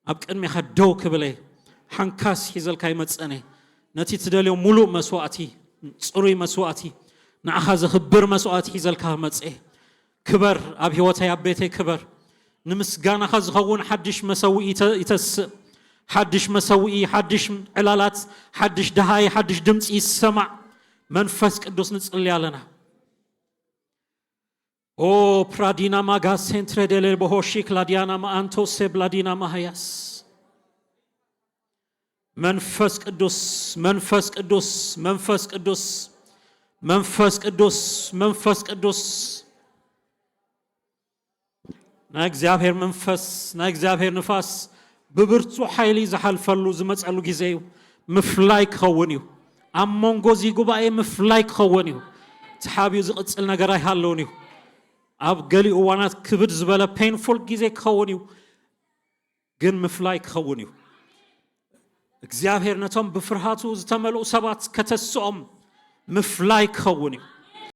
ኣብ ቅድሜኻ ደው ክብለ ሓንካስ ሒዘልካ ይመጸነ። ነቲ ትደልዮ ሙሉእ መስዋእቲ፣ ጽሩይ መስዋእቲ፣ ንዓኻ ዘኽብር መስዋእቲ ሒዘልካ መጸ። ክበር፣ ኣብ ህይወተይ ኣብ ቤተይ ክበር። ንምስጋናኻ ዝኸውን ሓድሽ መሰውኢ ይተ-፣ ይተስእ። ሓድሽ መሰውኢ፣ ሓድሽ ዕላላት፣ ሓድሽ ደሃይ፣ ሓድሽ ድምፂ ይሰማዕ። መንፈስ ቅዱስ ንጽሊ ኣለና። ኦ ፕራዲና ማጋ ሴንትረ ደለ ቦሆሺክ ላዲያና ማኣንቶ ሰብ ላዲና ማሃያስ። መንፈስ ቅዱስ፣ መንፈስ ቅዱስ፣ መንፈስ ቅዱስ፣ መንፈስ ቅዱስ፣ መንፈስ ቅዱስ። ናይ እግዚኣብሔር መንፈስ፣ ናይ እግዚኣብሔር ንፋስ ብብርቱ ሓይሊ ዝሓልፈሉ ዝመጸሉ ግዜ እዩ። ምፍላይ ክኸውን እዩ። ኣብ መንጎ እዚ ጉባኤ ምፍላይ ክኸውን እዩ። ተሓቢኡ ዝቕጽል ነገር ኣይሃለውን እዩ። ኣብ ገሊኡ እዋናት ክብድ ዝበለ ፔንፉል ግዜ ክኸውን እዩ። ግን ምፍላይ ክኸውን እዩ። እግዚኣብሔር ነቶም ብፍርሃቱ ዝተመልኡ ሰባት ከተስኦም ምፍላይ ክኸውን እዩ።